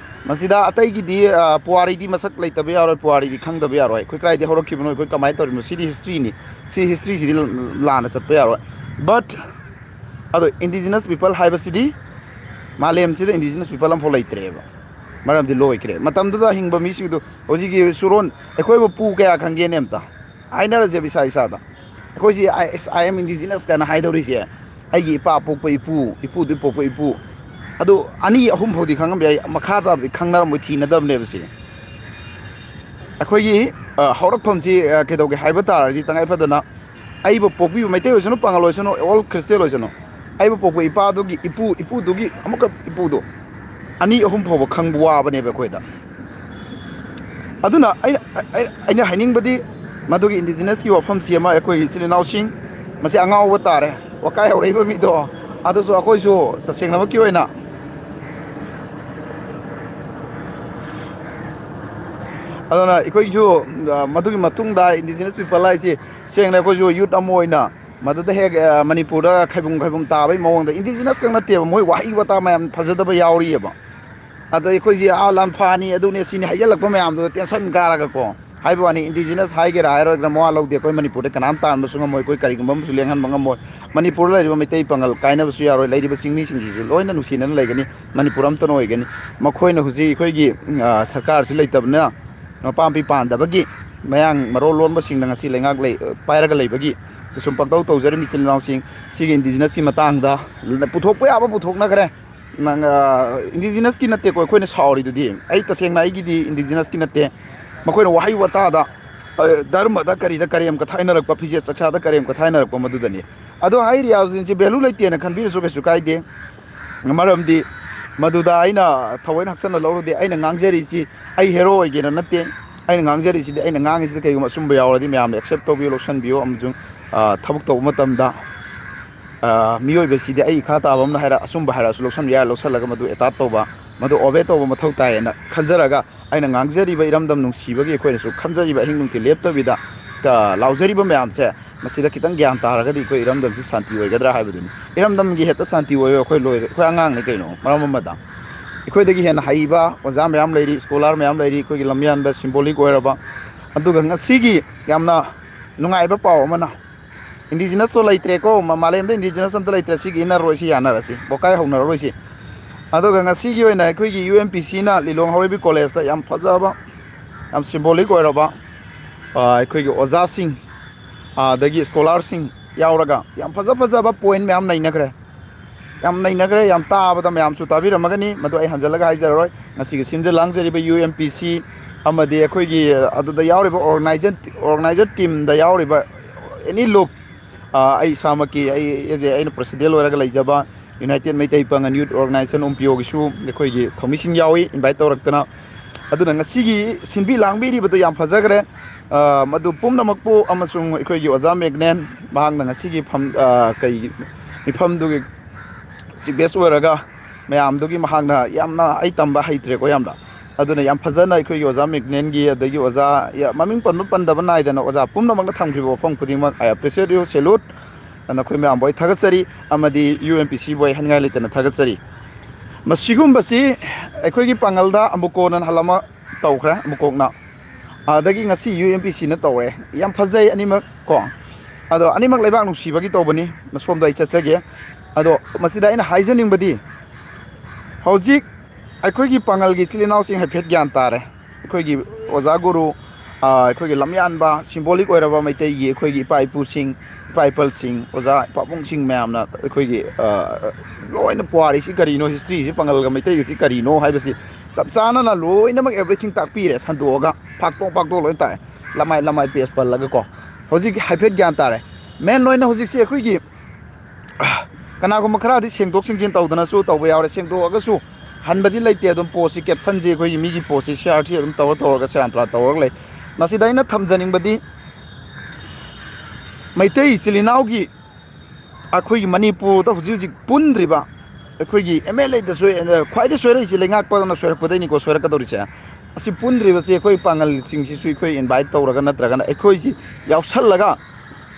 ꯃꯁꯤꯗ ꯑꯇꯩꯒꯤꯗꯤ, ꯑ, ꯄꯨꯋꯥꯔꯤꯗꯤ ꯃꯁꯛ ꯂꯩꯇꯕ ꯌꯥꯔꯣꯏ, ꯄꯨꯋꯥꯔꯤꯗꯤ ꯈꯪꯗꯕ ꯌꯥꯔꯣꯏ꯫ ꯑꯩꯈꯣꯏ ꯀꯗꯥꯏꯗꯒꯤ ꯍꯧꯔꯛꯈꯤꯕꯅꯣ, ꯑꯩꯈꯣꯏ ꯀꯃꯥꯏꯅ ꯇꯧꯔꯤꯕꯅꯣ, ꯁꯤꯗꯤ history ꯅꯤ꯫ ꯁꯤ history ꯁꯤꯗꯤ ꯂ-, ꯂꯥꯟꯅ ꯆꯠꯄ ꯌꯥꯔꯣꯏ꯫ But ꯑꯗꯣ indigenous people ꯍꯥꯏꯕꯁꯤꯗꯤ ꯃꯥꯂꯦꯝꯁꯤꯗ indigenous people ꯑꯃꯐꯥꯎ ꯂꯩꯇ꯭ꯔꯦꯕ꯫ ꯃꯔꯝꯗꯤ ꯂꯣꯏꯈ꯭ꯔꯦ꯫ ꯃꯇꯝꯗꯨꯗ ꯍꯤꯡꯕ ꯃꯤꯁꯤꯡꯗꯨ ꯍꯧꯖꯤꯛꯀꯤ ꯁꯨꯔꯣꯟ, ꯑꯩꯈꯣꯏꯕꯨ ꯄꯨ ꯀꯌꯥ ꯈꯪꯒꯦꯅꯦ ꯑꯝꯇ ꯍꯥꯏꯅꯔꯁꯦꯕ ꯏꯁꯥ ꯏꯁꯥꯗ꯫ ꯑꯩꯈꯣꯏꯁꯤ "I, I am indigenous" ꯀꯥꯏꯅ ꯍꯥꯏꯗꯧꯔꯤꯁꯦ ꯑꯩꯒꯤ ꯏꯄꯥ ꯄꯣꯛꯄ ꯏꯄꯨ, ꯏꯄꯨꯗꯨ ꯄꯣꯛꯄ ꯏꯄꯨ, ꯑꯗꯨ ꯑꯅꯤ ꯑꯍꯨꯝ ꯐꯥꯎꯗꯤ ꯈꯪꯉꯝꯕ ꯌꯥꯏ, ꯃꯈꯥ ꯇꯥꯕꯗꯤ ꯈꯪꯅꯔꯝꯃꯣꯏ, ꯊꯤꯅꯗꯕꯅꯦꯕ ꯁꯤ꯫ ꯑꯩꯈꯣꯏꯒꯤ, ꯑ, ꯍꯧꯔꯛꯐꯝꯁꯤ, ꯑ, ꯀꯩꯗꯧꯒꯦ ꯍꯥꯏꯕ ꯇꯥꯔꯒꯗꯤ, ꯇꯉꯥꯏ ꯐꯗꯅ ꯑꯩꯕꯨ ꯄꯣꯛꯄꯤꯕ ꯃꯩꯇꯩ ꯑꯣꯏꯁꯅꯨ, ꯄꯥꯉꯜ ꯑꯣꯏꯁꯅꯨ, all Christian ꯑꯣꯏꯁꯅꯨ, ꯑꯩꯕꯨ ꯄꯣꯛꯄ ꯏꯄꯥꯗꯨꯒꯤ ꯏꯄꯨ, ꯏꯄꯨꯗꯨꯒꯤ ꯑꯃꯨꯛꯀ ꯏꯄꯨꯗꯣ, ꯑꯅꯤ ꯑꯍꯨꯝ ꯐꯥꯎꯕ ꯈꯪꯕ ꯋꯥꯕꯅꯦꯕ ꯑꯩꯈꯣꯏꯗ꯫ ꯑꯗꯨꯅ ꯑꯩꯅ, ꯑꯩ-, ꯑꯩꯅ ꯍꯥꯏꯅꯤꯡꯕꯗꯤ, ꯃꯗꯨꯒꯤ indigenous ꯀꯤ ꯋꯥꯐꯝꯁꯤ ꯑꯃ ꯑꯩꯈꯣꯏꯒꯤ ꯏꯆꯤꯜ ꯏꯅꯥꯎꯁꯤꯡ, ꯃꯁꯤ ꯑꯉꯥꯎꯕ ꯇꯥꯔꯦ, ꯋꯥꯀꯥꯏ ꯍꯧꯔꯛꯏꯕ ꯃꯤꯗꯣ, ꯑꯗꯨꯁꯨ ꯑꯩꯈꯣꯏꯁꯨ ꯇꯁꯦꯡꯅꯃꯛꯀꯤ ꯑꯣꯏꯅ, ꯑꯗꯨꯅ ꯑꯩꯈꯣꯏꯁꯨ, ꯑ, ꯃꯗꯨꯒꯤ ꯃꯇꯨꯡꯗ indigenous people ꯍꯥꯏꯁꯤ ꯁꯦꯡꯅ ꯑꯩꯈꯣꯏꯁꯨ youth ꯑꯃ ꯑꯣꯏꯅ ꯃꯗꯨꯗ ꯍꯦꯛ, ꯑ, ꯃꯅꯤꯄꯨꯔꯗ ꯈꯩꯕꯨꯝ ꯈꯩꯕꯨꯝ ꯇꯥꯕꯒꯤ ꯃꯑꯣꯡꯗ, indigenous ꯈꯛ ꯅꯠꯇꯦꯕ, ꯃꯣꯏ ꯋꯥꯍꯩ ꯋꯥꯇꯥ ꯃꯌꯥꯝ ꯐꯖꯗꯕ ꯌꯥꯎꯔꯤꯑꯕ꯫ ꯑꯗ ꯑꯩꯈꯣꯏꯁꯦ, "ꯑꯥ, ꯂꯥꯟꯐꯥꯅꯤ, ꯑꯗꯨꯅꯦ ꯁꯤꯅꯤ" ꯍꯥꯏꯖꯜꯂꯛꯄ ꯃꯌꯥꯝꯗꯨꯗ tension ꯀꯥꯔꯒꯀꯣ, ꯍꯥꯏꯕ ꯋꯥꯅꯤ, indigenous ꯍꯥꯏꯒꯦꯔꯥ ꯍꯥꯏꯔꯣꯏꯒꯦꯔꯥ ꯃꯋꯥ ꯂꯧꯗꯦ꯫ ꯑꯩꯈꯣꯏ ꯃꯅꯤꯄꯨꯔꯗ ꯀꯅꯥꯝ ꯇꯥꯟꯕꯁꯨ ꯉꯝꯃꯣꯏ, ꯑꯩꯈꯣꯏ ꯀꯔꯤꯒꯨꯝꯕ ꯑꯃꯁꯨ ꯂꯦꯡꯍꯟꯕ ꯉꯝꯃꯣꯏ꯫ ꯃꯅꯤꯄꯨꯔꯗ ꯂꯩꯔꯤꯕ ꯃꯩꯇꯩ ꯄꯥꯉꯜ ꯀꯥꯏꯅꯕꯁꯨ ꯌꯥꯔꯣꯏ꯫ ꯂꯩꯔꯤꯕ ꯆꯤꯡꯃꯤꯁꯤꯡꯁꯤꯁꯨ ꯂꯣꯏꯅ ꯅꯨꯡꯁꯤꯅꯅ ꯂꯩꯒꯅꯤ, ꯃꯅꯤꯄꯨꯔ ꯑꯃꯠꯇꯅ ꯑꯣꯏꯒꯅꯤ꯫ ꯃꯈꯣꯏꯅ ꯍꯧꯖꯤꯛ ꯑꯩꯈꯣꯏꯒꯤ, ꯑ, ꯁꯔꯀꯥꯔꯁꯤ ꯂꯩꯇꯕꯅ, ꯃꯄꯥ ꯃꯄꯤ ꯄꯥꯟꯗꯕꯒꯤ, ꯃꯌꯥꯡ ꯃꯔꯣꯜ ꯂꯣꯟꯕꯁꯤꯡꯅ ꯉꯁꯤ ꯂꯩꯉꯥꯛ ꯂꯩ-, ꯄꯥꯏꯔꯒ ꯂꯩꯕꯒꯤ ꯁꯨꯝ ꯄꯪꯇꯧ ꯇꯧꯖꯔꯤꯕ ꯏꯆꯤꯜ ꯏꯅꯥꯎꯁꯤꯡ ꯁꯤꯒꯤ indigenous ꯀꯤ ꯃꯇꯥꯡꯗ ꯄꯨꯊꯣꯛꯄ ꯌꯥꯕ ꯄꯨꯊꯣꯛꯅꯈ꯭ꯔꯦ꯫ ꯅꯪ, ꯑ, indigenous ꯀꯤ ꯅꯠꯇꯦꯀꯣ ꯑꯩꯈꯣꯏꯅ ꯁꯥꯎꯔꯤꯗꯨꯗꯤ꯫ ꯑꯩ ꯇꯁꯦꯡꯅ ꯑꯩꯒꯤꯗꯤ indigenous ꯀꯤ ꯅꯠꯇꯦ꯫ ꯃꯈꯣꯏꯅ ꯋꯥꯍꯩ ꯋꯥꯇꯥꯗ, ꯑ, ꯙꯔꯃꯗ ꯀꯔꯤꯗ ꯀꯔꯦꯝ ꯀꯊꯥꯏꯅꯔꯛꯄ, ꯐꯤꯖꯦꯠ ꯆꯛꯆꯥꯗ ꯀꯔꯦꯝ ꯀꯊꯥꯏꯅꯔꯛꯄ ꯃꯗꯨꯗꯅꯤ꯫ ꯑꯗꯣ ꯍꯥꯏꯔꯤꯕꯁꯤꯡꯁꯤ value ꯂꯩꯇꯦꯅ ꯈꯟꯕꯤꯔꯁꯨ ꯀꯩꯁꯨ ꯀꯥꯏꯗꯦ꯫ ꯃꯔꯝꯗꯤ ꯃꯗꯨꯗ ꯑꯩꯅ ꯊꯑꯣꯏꯅ ꯍꯛꯆꯟꯅ ꯂꯧꯔꯨꯗꯦ꯫ ꯑꯩꯅ ꯉꯥꯡꯖꯔꯤꯁꯤ ꯑꯩ hero ꯑꯣꯏꯒꯦꯅ ꯅꯠꯇꯦ꯫ ꯑꯩꯅ ꯉꯥꯡꯖꯔꯤꯁꯤꯗꯤ, ꯑꯩꯅ ꯉꯥꯡꯉꯤꯁꯤꯗ ꯀꯩꯒꯨꯝꯕ ꯑꯆꯨꯝꯕ ꯌꯥꯎꯔꯗꯤ ꯃꯌꯥꯝꯅ accept ꯇꯧꯕꯤꯌꯨ, ꯂꯧꯁꯟꯕꯤꯌꯨ, ꯑꯃꯁꯨꯡ, ꯑ, ꯊꯕꯛ ꯇꯧꯕ ꯃꯇꯝꯗ, ꯑ, ꯃꯤꯑꯣꯏꯕꯁꯤꯗꯤ ꯑꯩ ꯏꯈꯥ ꯇꯥꯕ ꯑꯃꯅ ꯍꯥꯏꯔ-, ꯑꯆꯨꯝꯕ ꯍꯥꯏꯔꯛꯑꯁꯨ ꯂꯧꯁꯟꯕ ꯌꯥꯏ, ꯂꯧꯁꯜꯂꯒ ꯃꯗꯨ adopt ꯇꯧꯕ, ꯃꯗꯨ obey ꯇꯧꯕ ꯃꯊꯧ ꯇꯥꯏꯌꯦꯅ ꯈꯟꯖꯔꯒ, ꯑꯩꯅ ꯉꯥꯡꯖꯔꯤꯕ ꯏꯔꯝꯗꯝ ꯅꯨꯡꯁꯤꯕꯒꯤ ꯑꯩꯈꯣꯏꯅꯁꯨ ꯈꯟꯖꯔꯤꯕ ꯑꯍꯤꯡ ꯅꯨꯡꯊꯤꯜ ꯂꯦꯞꯇꯕꯤꯗ, ꯑ, ꯂꯥꯎꯖꯔꯤꯕ ꯃꯌꯥꯝꯁꯦ, ꯃꯁꯤꯗ ꯈꯤꯇꯪ ꯒ꯭ꯌꯥꯟ ꯇꯥꯔꯒꯗꯤ ꯑꯩꯈꯣꯏ ꯏꯔꯝꯗꯝꯁꯤ ꯁꯥꯟꯇꯤ ꯑꯣꯏꯒꯗ꯭ꯔꯥ ꯍꯥꯏꯕꯗꯨꯅꯤ꯫ ꯏꯔꯝꯗꯝꯒꯤ ꯍꯦꯛꯇ ꯁꯥꯟꯇꯤ ꯑꯣꯏꯌꯣ, ꯑꯩꯈꯣꯏ ꯂꯣꯏꯔꯦ, ꯑꯩꯈꯣꯏ ꯑꯉꯥꯡꯅꯤ ꯀꯩꯅꯣ꯫ ꯃꯔꯝ ꯑꯃꯗ ꯑꯩꯈꯣꯏꯗꯒꯤ ꯍꯦꯟꯅ ꯍꯩꯕ ꯑꯣꯖꯥ ꯃꯌꯥꯝ ꯂꯩꯔꯤ, scholar ꯃꯌꯥꯝ ꯂꯩꯔꯤ, ꯑꯩꯈꯣꯏꯒꯤ ꯂꯝꯌꯥꯟꯕ symbolic ꯑꯣꯏꯔꯕ꯫ ꯑꯗꯨꯒ ꯉꯁꯤꯒꯤ ꯌꯥꯝꯅ ꯅꯨꯡꯉꯥꯏꯕ ꯄꯥꯎ ꯑꯃꯅ, Indigenous ꯇꯣ ꯂꯩꯇ꯭ꯔꯦꯀꯣ, ꯃ-, ꯃꯥꯂꯦꯝꯗ indigenous ꯑꯝꯇ ꯂꯩꯇ꯭ꯔꯦ, ꯁꯤꯒꯤ ꯏꯟꯅꯔꯔꯣꯏ, ꯁꯤ ꯌꯥꯅꯔꯁꯤ, ꯕꯣꯀꯥꯏ ꯍꯧꯅꯔꯔꯣꯏꯁꯤ꯫ ꯑꯗꯨꯒ ꯉꯁꯤꯒꯤ ꯑꯣꯏꯅ ꯑꯩꯈꯣꯏꯒꯤ U M P C ꯅ ꯂꯤꯂꯣꯡ ꯍꯥꯎꯔꯩꯕꯤ ꯀꯣꯂꯦꯖꯇ ꯌꯥꯝ ꯐꯖꯕ, ꯌꯥꯝ symbolic ꯑꯣꯏꯔꯕ, ꯑ, ꯑꯩꯈꯣꯏꯒꯤ ꯑꯣꯖꯥꯁꯤꯡ, ꯑ, ꯑꯗꯒꯤ scholarꯁꯤꯡ ꯌꯥꯎꯔꯒ ꯌꯥꯝ ꯐꯖ ꯐꯖꯕ point ꯃꯌꯥꯝ ꯅꯩꯅꯈ꯭ꯔꯦ꯫ ꯌꯥꯝ ꯅꯩꯅꯈ꯭ꯔꯦ, ꯌꯥꯝ ꯇꯥꯕꯗ ꯃꯌꯥꯝꯁꯨ ꯇꯥꯕꯤꯔꯝꯃꯒꯅꯤ, ꯃꯗꯨ ꯑꯩ ꯍꯟꯖꯤꯜꯂꯒ ꯍꯥꯏꯖꯔꯔꯣꯏ꯫ ꯉꯁꯤꯒꯤ ꯁꯤꯟꯖ ꯂꯥꯡꯖꯔꯤꯕ U M P C ꯑꯃꯗꯤ ꯑꯩꯈꯣꯏꯒꯤ ꯑꯗꯨꯗ ꯌꯥꯎꯔꯤꯕ organizer, organizer teamꯗ ꯌꯥꯎꯔꯤꯕ any loop, ꯑ, ꯑꯩ ꯏꯁꯥꯃꯛꯀꯤ, ꯑꯩ, ꯑꯩꯁꯦ, ꯑꯩꯅ president ꯑꯣꯏꯔꯒ ꯂꯩꯖꯕ United ꯃꯩꯇꯩ ꯄꯥꯉꯜ Youth Organization, UMPO ꯒꯤꯁꯨ ꯑꯩꯈꯣꯏꯒꯤ ꯊꯧꯃꯤꯁꯤꯡ ꯌꯥꯎꯏ, invite ꯇꯧꯔꯛꯇꯅ꯫ ꯑꯗꯨꯅ ꯉꯁꯤꯒꯤ ꯁꯤꯟꯕꯤ ꯂꯥꯡꯕꯤꯔꯤꯕꯗꯨ ꯌꯥꯝ ꯐꯖꯈ꯭ꯔꯦ꯫ ꯑ, ꯃꯗꯨ ꯄꯨꯝꯅꯃꯛꯄꯨ ꯑꯃꯁꯨꯡ ꯑꯩꯈꯣꯏꯒꯤ ꯑꯣꯖꯥ ꯃꯦꯒꯅꯦꯟ, ꯃꯍꯥꯛꯅ ꯉꯁꯤꯒꯤ ꯐꯝ-, ꯑ, ꯀꯩ, ꯃꯤꯐꯝꯗꯨꯒꯤ chief guest ꯑꯣꯏꯔꯒ ꯃꯌꯥꯝꯗꯨꯒꯤ ꯃꯍꯥꯛꯅ ꯌꯥꯝꯅ, ꯑꯩ ꯇꯝꯕ ꯍꯩꯇ꯭ꯔꯦꯀꯣ ꯌꯥꯝꯅ꯫ ꯑꯗꯨꯅ ꯌꯥꯝ ꯐꯖꯅ ꯑꯩꯈꯣꯏꯒꯤ ꯑꯣꯖꯥ ꯃꯦꯒꯅꯦꯟꯒꯤ, ꯑꯗꯒꯤ ꯑꯣꯖꯥ ꯌꯥ-, ꯃꯃꯤꯡ ꯄꯟꯕ ꯄꯟꯗꯕ ꯅꯥꯏꯗꯅ ꯑꯣꯖꯥ ꯄꯨꯝꯅꯃꯛꯅ ꯊꯝꯈ꯭ꯔꯤꯕ ꯋꯥꯐꯝ ꯈꯨꯗꯤꯡꯃꯛ, I appreciate you, salute꯫ ꯅꯈꯣꯏ ꯃꯌꯥꯝꯕꯨ ꯑꯩ ꯊꯥꯒꯠꯆꯔꯤ, ꯑꯃꯗꯤ UMPC ꯕꯨ ꯑꯩ ꯍꯥꯏꯅꯤꯡꯉꯥꯏ ꯂꯩꯇꯅ ꯊꯥꯒꯠꯆꯔꯤ꯫ ꯃꯁꯤꯒꯨꯝꯕꯁꯤ ꯑꯩꯈꯣꯏꯒꯤ ꯄꯥꯡꯒꯜꯗ ꯑꯃꯨꯛ ꯀꯣꯟꯅ ꯅꯍꯥꯟ ꯑꯃ ꯇꯧꯈ꯭ꯔꯦ, ꯑꯃꯨꯛ ꯀꯣꯛꯅ꯫ ꯑꯗꯒꯤ ꯉꯁꯤ UMPC ꯅ ꯇꯧꯔꯦ꯫ ꯌꯥꯝ ꯐꯖꯩ ꯑꯅꯤꯃꯛ ꯀꯣ꯫ ꯑꯗꯣ ꯑꯅꯤꯃꯛ ꯂꯩꯕꯥꯛ ꯅꯨꯡꯁꯤꯕꯒꯤ ꯇꯧꯕꯅꯤ, ꯃꯁꯣꯝꯗ ꯑꯩ ꯆꯠꯆꯒꯦ꯫ ꯑꯗꯣ ꯃꯁꯤꯗ ꯑꯩꯅ ꯍꯥꯏꯖꯅꯤꯡꯕꯗꯤ, ꯍꯧꯖꯤꯛ ꯑꯩꯈꯣꯏꯒꯤ ꯄꯥꯡꯒꯜꯒꯤ ꯏꯆꯤꯜ ꯏꯅꯥꯎꯁꯤꯡ ꯍꯥꯏꯐꯦꯠ ꯒ꯭ꯌꯥꯟ ꯇꯥꯔꯦ꯫ ꯑꯩꯈꯣꯏꯒꯤ ꯑꯣꯖꯥ ꯒꯨꯔꯨ, ꯑ, ꯑꯩꯈꯣꯏꯒꯤ ꯂꯝꯌꯥꯟꯕ, symbolic ꯑꯣꯏꯔꯕ ꯃꯩꯇꯩꯒꯤ ꯑꯩꯈꯣꯏꯒꯤ ꯏꯄꯥ ꯏꯄꯨꯁꯤꯡ, ꯏꯄꯥ ꯏꯄꯜꯁꯤꯡ, ꯑꯣꯖꯥ ꯄꯥꯕꯨꯡꯁꯤꯡ ꯃꯌꯥꯝꯅ ꯑꯩꯈꯣꯏꯒꯤ, ꯑ, ꯂꯣꯏꯅ ꯄꯨꯋꯥꯔꯤꯁꯤ ꯀꯔꯤꯅꯣ, history ꯁꯤ ꯄꯥꯡꯒꯜꯒ ꯃꯩꯇꯩꯒꯁꯤ ꯀꯔꯤꯅꯣ ꯍꯥꯏꯕꯁꯤ ꯆꯞ ꯆꯥꯅꯅ ꯂꯣꯏꯅꯃꯛ everything ꯇꯥꯛꯄꯤꯔꯦ, ꯁꯟꯗꯣꯛꯑꯒ ꯐꯥꯛꯇꯣꯛ ꯐꯥꯛꯇꯣꯛ ꯂꯣꯏ ꯇꯥꯛꯑꯦ, ꯂꯃꯥꯏ ꯂꯃꯥꯏ page ꯄꯜꯂꯒꯀꯣ꯫ ꯍꯧꯖꯤꯛ ꯍꯥꯏꯐꯦꯠ ꯒ꯭ꯌꯥꯟ ꯇꯥꯔꯦ꯫ Main ꯑꯣꯏꯅ ꯍꯧꯖꯤꯛꯁꯤ ꯑꯩꯈꯣꯏꯒꯤ ꯀꯅꯥꯒꯨꯝꯕ ꯈꯔꯗꯤ ꯁꯦꯡꯗꯣꯛ ꯁꯦꯡꯖꯤꯟ ꯇꯧꯗꯅꯁꯨ ꯇꯧꯕ ꯌꯥꯎꯔꯦ꯫ ꯁꯦꯡꯗꯣꯛꯑꯒꯁꯨ ꯍꯟꯕꯗꯤ ꯂꯩꯇꯦ꯫ ꯑꯗꯨꯝ post ꯁꯤ, caption ꯁꯤ ꯑꯩꯈꯣꯏꯒꯤ ꯃꯤꯒꯤ post ꯁꯤ share ꯊꯤ ꯑꯗꯨꯝ ꯇꯧꯔ ꯇꯧꯔꯒ ꯁꯦꯔꯥꯟ ꯇꯨꯔꯥꯟ ꯇꯧꯔꯒ ꯂꯩ꯫ ꯃꯁꯤꯗ ꯑꯩꯅ ꯊꯝꯖꯅꯤꯡꯕꯗꯤ, ꯃꯩꯇꯩ ꯏꯆꯤꯜ ꯏꯅꯥꯎꯒꯤ, ꯑꯩꯈꯣꯏꯒꯤ ꯃꯅꯤꯄꯨꯔꯗ ꯍꯧꯖꯤꯛ ꯍꯧꯖꯤꯛ ꯄꯨꯟꯗ꯭ꯔꯤꯕ ꯑꯩꯈꯣꯏꯒꯤ MLA ꯗꯁꯨ, ꯑ, ꯈ꯭ꯋꯥꯏꯗꯒꯤ ꯁꯣꯏꯔꯛꯏꯁꯦ ꯂꯩꯉꯥꯛꯄꯅ ꯁꯣꯏꯔꯛꯄꯗꯩꯅꯤꯀꯣ ꯁꯣꯏꯔꯛꯀꯗꯧꯔꯤꯁꯦ꯫ ꯑꯁꯤ ꯄꯨꯟꯗ꯭ꯔꯤꯕꯁꯦ ꯑꯩꯈꯣꯏ ꯄꯥꯡꯒꯜꯁꯤꯡꯁꯤꯁꯨ ꯑꯩꯈꯣꯏ invite ꯇꯧꯔꯒ ꯅꯠꯇ꯭ꯔꯒꯅ ꯑꯩꯈꯣꯏꯁꯤ ꯌꯥꯎꯁꯜꯂꯒ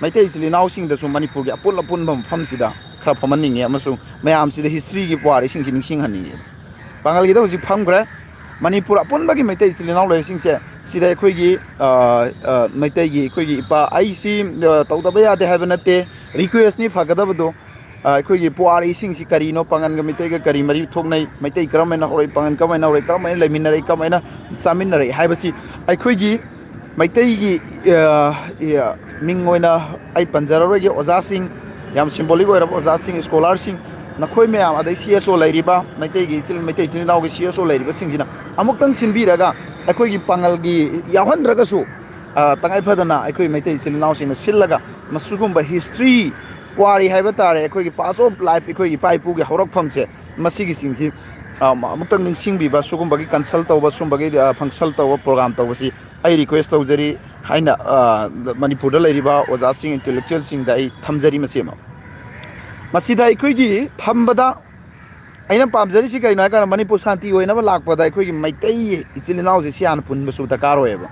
ꯃꯩꯇꯩ ꯏꯆꯤꯜ ꯏꯅꯥꯎꯁꯤꯡꯗꯁꯨ ꯃꯅꯤꯄꯨꯔꯒꯤ ꯑꯄꯨꯟ ꯑꯄꯨꯟꯕ ꯃꯐꯝꯁꯤꯗ ꯈꯔ ꯐꯝꯍꯟꯅꯤꯡꯉꯦ ꯑꯃꯁꯨꯡ ꯃꯌꯥꯝꯁꯤꯗ history ꯒꯤ ꯄꯨꯋꯥꯔꯤꯁꯤꯡꯁꯤ ꯅꯤꯡꯁꯤꯡꯍꯟꯅꯤꯡꯉꯦ꯫ ꯄꯥꯡꯒꯜꯒꯤꯗ ꯍꯧꯖꯤꯛ ꯐꯝꯈ꯭ꯔꯦ꯫ ꯃꯅꯤꯄꯨꯔ ꯑꯄꯨꯟꯕꯒꯤ ꯃꯩꯇꯩ ꯏꯆꯤꯜ ꯏꯅꯥꯎ ꯂꯩꯔꯤꯁꯤꯡꯁꯦ, ꯁꯤꯗ ꯑꯩꯈꯣꯏꯒꯤ, ꯑ, ꯑ, ꯃꯩꯇꯩꯒꯤ ꯑꯩꯈꯣꯏꯒꯤ ꯏꯄꯥ, ꯑꯩꯁꯤ, ꯑ, ꯇꯧꯗꯕ ꯌꯥꯗꯦ ꯍꯥꯏꯕ ꯅꯠꯇꯦ, ꯔꯤꯀ꯭ꯋꯦꯁꯅꯤ ꯐꯒꯗꯕꯗꯣ꯫ ꯑ, ꯑꯩꯈꯣꯏꯒꯤ ꯄꯨꯋꯥꯔꯤꯁꯤꯡꯁꯤ ꯀꯔꯤꯅꯣ, ꯄꯥꯉꯟꯒ ꯃꯩꯇꯩꯒ ꯀꯔꯤ ꯃꯔꯤ ꯊꯣꯛꯅꯩ, ꯃꯩꯇꯩ ꯀꯔꯝꯍꯥꯏꯅ ꯍꯧꯔꯛꯏ, ꯄꯥꯉꯟ ꯀꯃꯥꯏꯅ ꯍꯧꯔꯛꯏ, ꯀꯃꯥꯏꯅ ꯂꯩꯃꯤꯟꯅꯔꯛꯏ, ꯀꯃꯥꯏꯅ ꯆꯥꯃꯤꯟꯅꯔꯛꯏ ꯍꯥꯏꯕꯁꯤ ꯑꯩꯈꯣꯏꯒꯤ ꯃꯩꯇꯩꯒꯤ, ꯑ, ꯑ, ꯃꯤꯡ ꯑꯣꯏꯅ ꯑꯩ ꯄꯟꯖꯔꯔꯣꯏꯒꯦ꯫ ꯑꯣꯖꯥꯁꯤꯡ, ꯌꯥꯝ ꯁꯤꯝꯕꯣꯂꯤꯛ ꯑꯣꯏꯔꯕ ꯑꯣꯖꯥꯁꯤꯡ, ꯁ꯭ꯀꯣꯂꯥꯔꯁꯤꯡ, ꯅꯈꯣꯏ ꯃꯌꯥꯝ, ꯑꯗꯩ ꯁꯤ ꯑꯦꯁ ꯑꯣ ꯂꯩꯔꯤꯕ, ꯃꯩꯇꯩꯒꯤ ꯏꯆꯤꯜ-, ꯃꯩꯇꯩ ꯏꯆꯤꯜ ꯏꯅꯥꯎꯒꯤ ꯁꯤ ꯑꯦꯁ ꯑꯣ ꯂꯩꯔꯤꯕꯁꯤꯡꯁꯤꯅ ꯑꯃꯨꯛꯇꯪ ꯁꯤꯟꯕꯤꯔꯒ, ꯑꯩꯈꯣꯏꯒꯤ ꯄꯥꯉꯜꯒꯤ ꯌꯥꯎꯍꯟꯗ꯭ꯔꯒꯁꯨ, ꯑ, ꯇꯉꯥꯏ ꯐꯗꯅ ꯑꯩꯈꯣꯏ ꯃꯩꯇꯩ ꯏꯆꯤꯜ ꯏꯅꯥꯎꯁꯤꯡꯅ ꯁꯤꯜꯂꯒ, ꯃꯁꯤꯒꯨꯝꯕ ꯍꯤꯁꯇ꯭ꯔꯤ, ꯄꯨꯋꯥꯔꯤ ꯍꯥꯏꯕ ꯇꯥꯔꯦ, ꯑꯩꯈꯣꯏꯒꯤ past of life, ꯑꯩꯈꯣꯏꯒꯤ ꯏꯄꯥ ꯏꯄꯨꯒꯤ ꯍꯧꯔꯛꯐꯝꯁꯦ, ꯃꯁꯤꯒꯤꯁꯤꯡꯁꯤ, ꯑ, ꯑꯃꯨꯛꯇꯪ ꯅꯤꯡꯁꯤꯡꯕꯤꯕ, ꯁꯤꯒꯨꯝꯕꯒꯤ ꯀꯟꯁꯜ ꯇꯧꯕ, ꯁꯤꯒꯨꯝꯕꯒꯤ, ꯑ, ꯐꯪꯁꯜ ꯇꯧꯕ, ꯄ꯭ꯔꯣꯒ꯭ꯔꯥꯝ ꯇꯧꯕꯁꯤ ꯑꯩ ꯔꯤꯀ꯭ꯋꯦꯁ ꯇꯧꯖꯔꯤ ꯍꯥꯏꯅ, ꯑ, ꯃꯅꯤꯄꯨꯔꯗ ꯂꯩꯔꯤꯕ ꯑꯣꯖꯥꯁꯤꯡ, ꯏꯟꯇꯦꯂꯦꯛꯆꯨꯋꯦꯜꯁꯤꯡꯗ ꯑꯩ ꯊꯝꯖꯔꯤ꯫ ꯃꯁꯤ ꯑꯃ, ꯃꯁꯤꯗ ꯑꯩꯈꯣꯏꯒꯤ ꯊꯝꯕꯗ ꯑꯩꯅ ꯄꯥꯝꯖꯔꯤꯁꯤ ꯀꯩꯅꯣ ꯍꯥꯏ ꯀꯥꯟꯗ, ꯃꯅꯤꯄꯨꯔ ꯁꯥꯟꯇꯤ ꯑꯣꯏꯅꯕ ꯂꯥꯛꯄꯗ ꯑꯩꯈꯣꯏꯒꯤ ꯃꯩꯇꯩ ꯏꯆꯤꯜ ꯏꯅꯥꯎꯁꯦ ꯁꯤ ꯍꯥꯟꯅ ꯄꯨꯟꯕꯁꯨ ꯗꯔꯀꯥꯔ ꯑꯣꯏꯌꯦꯕ꯫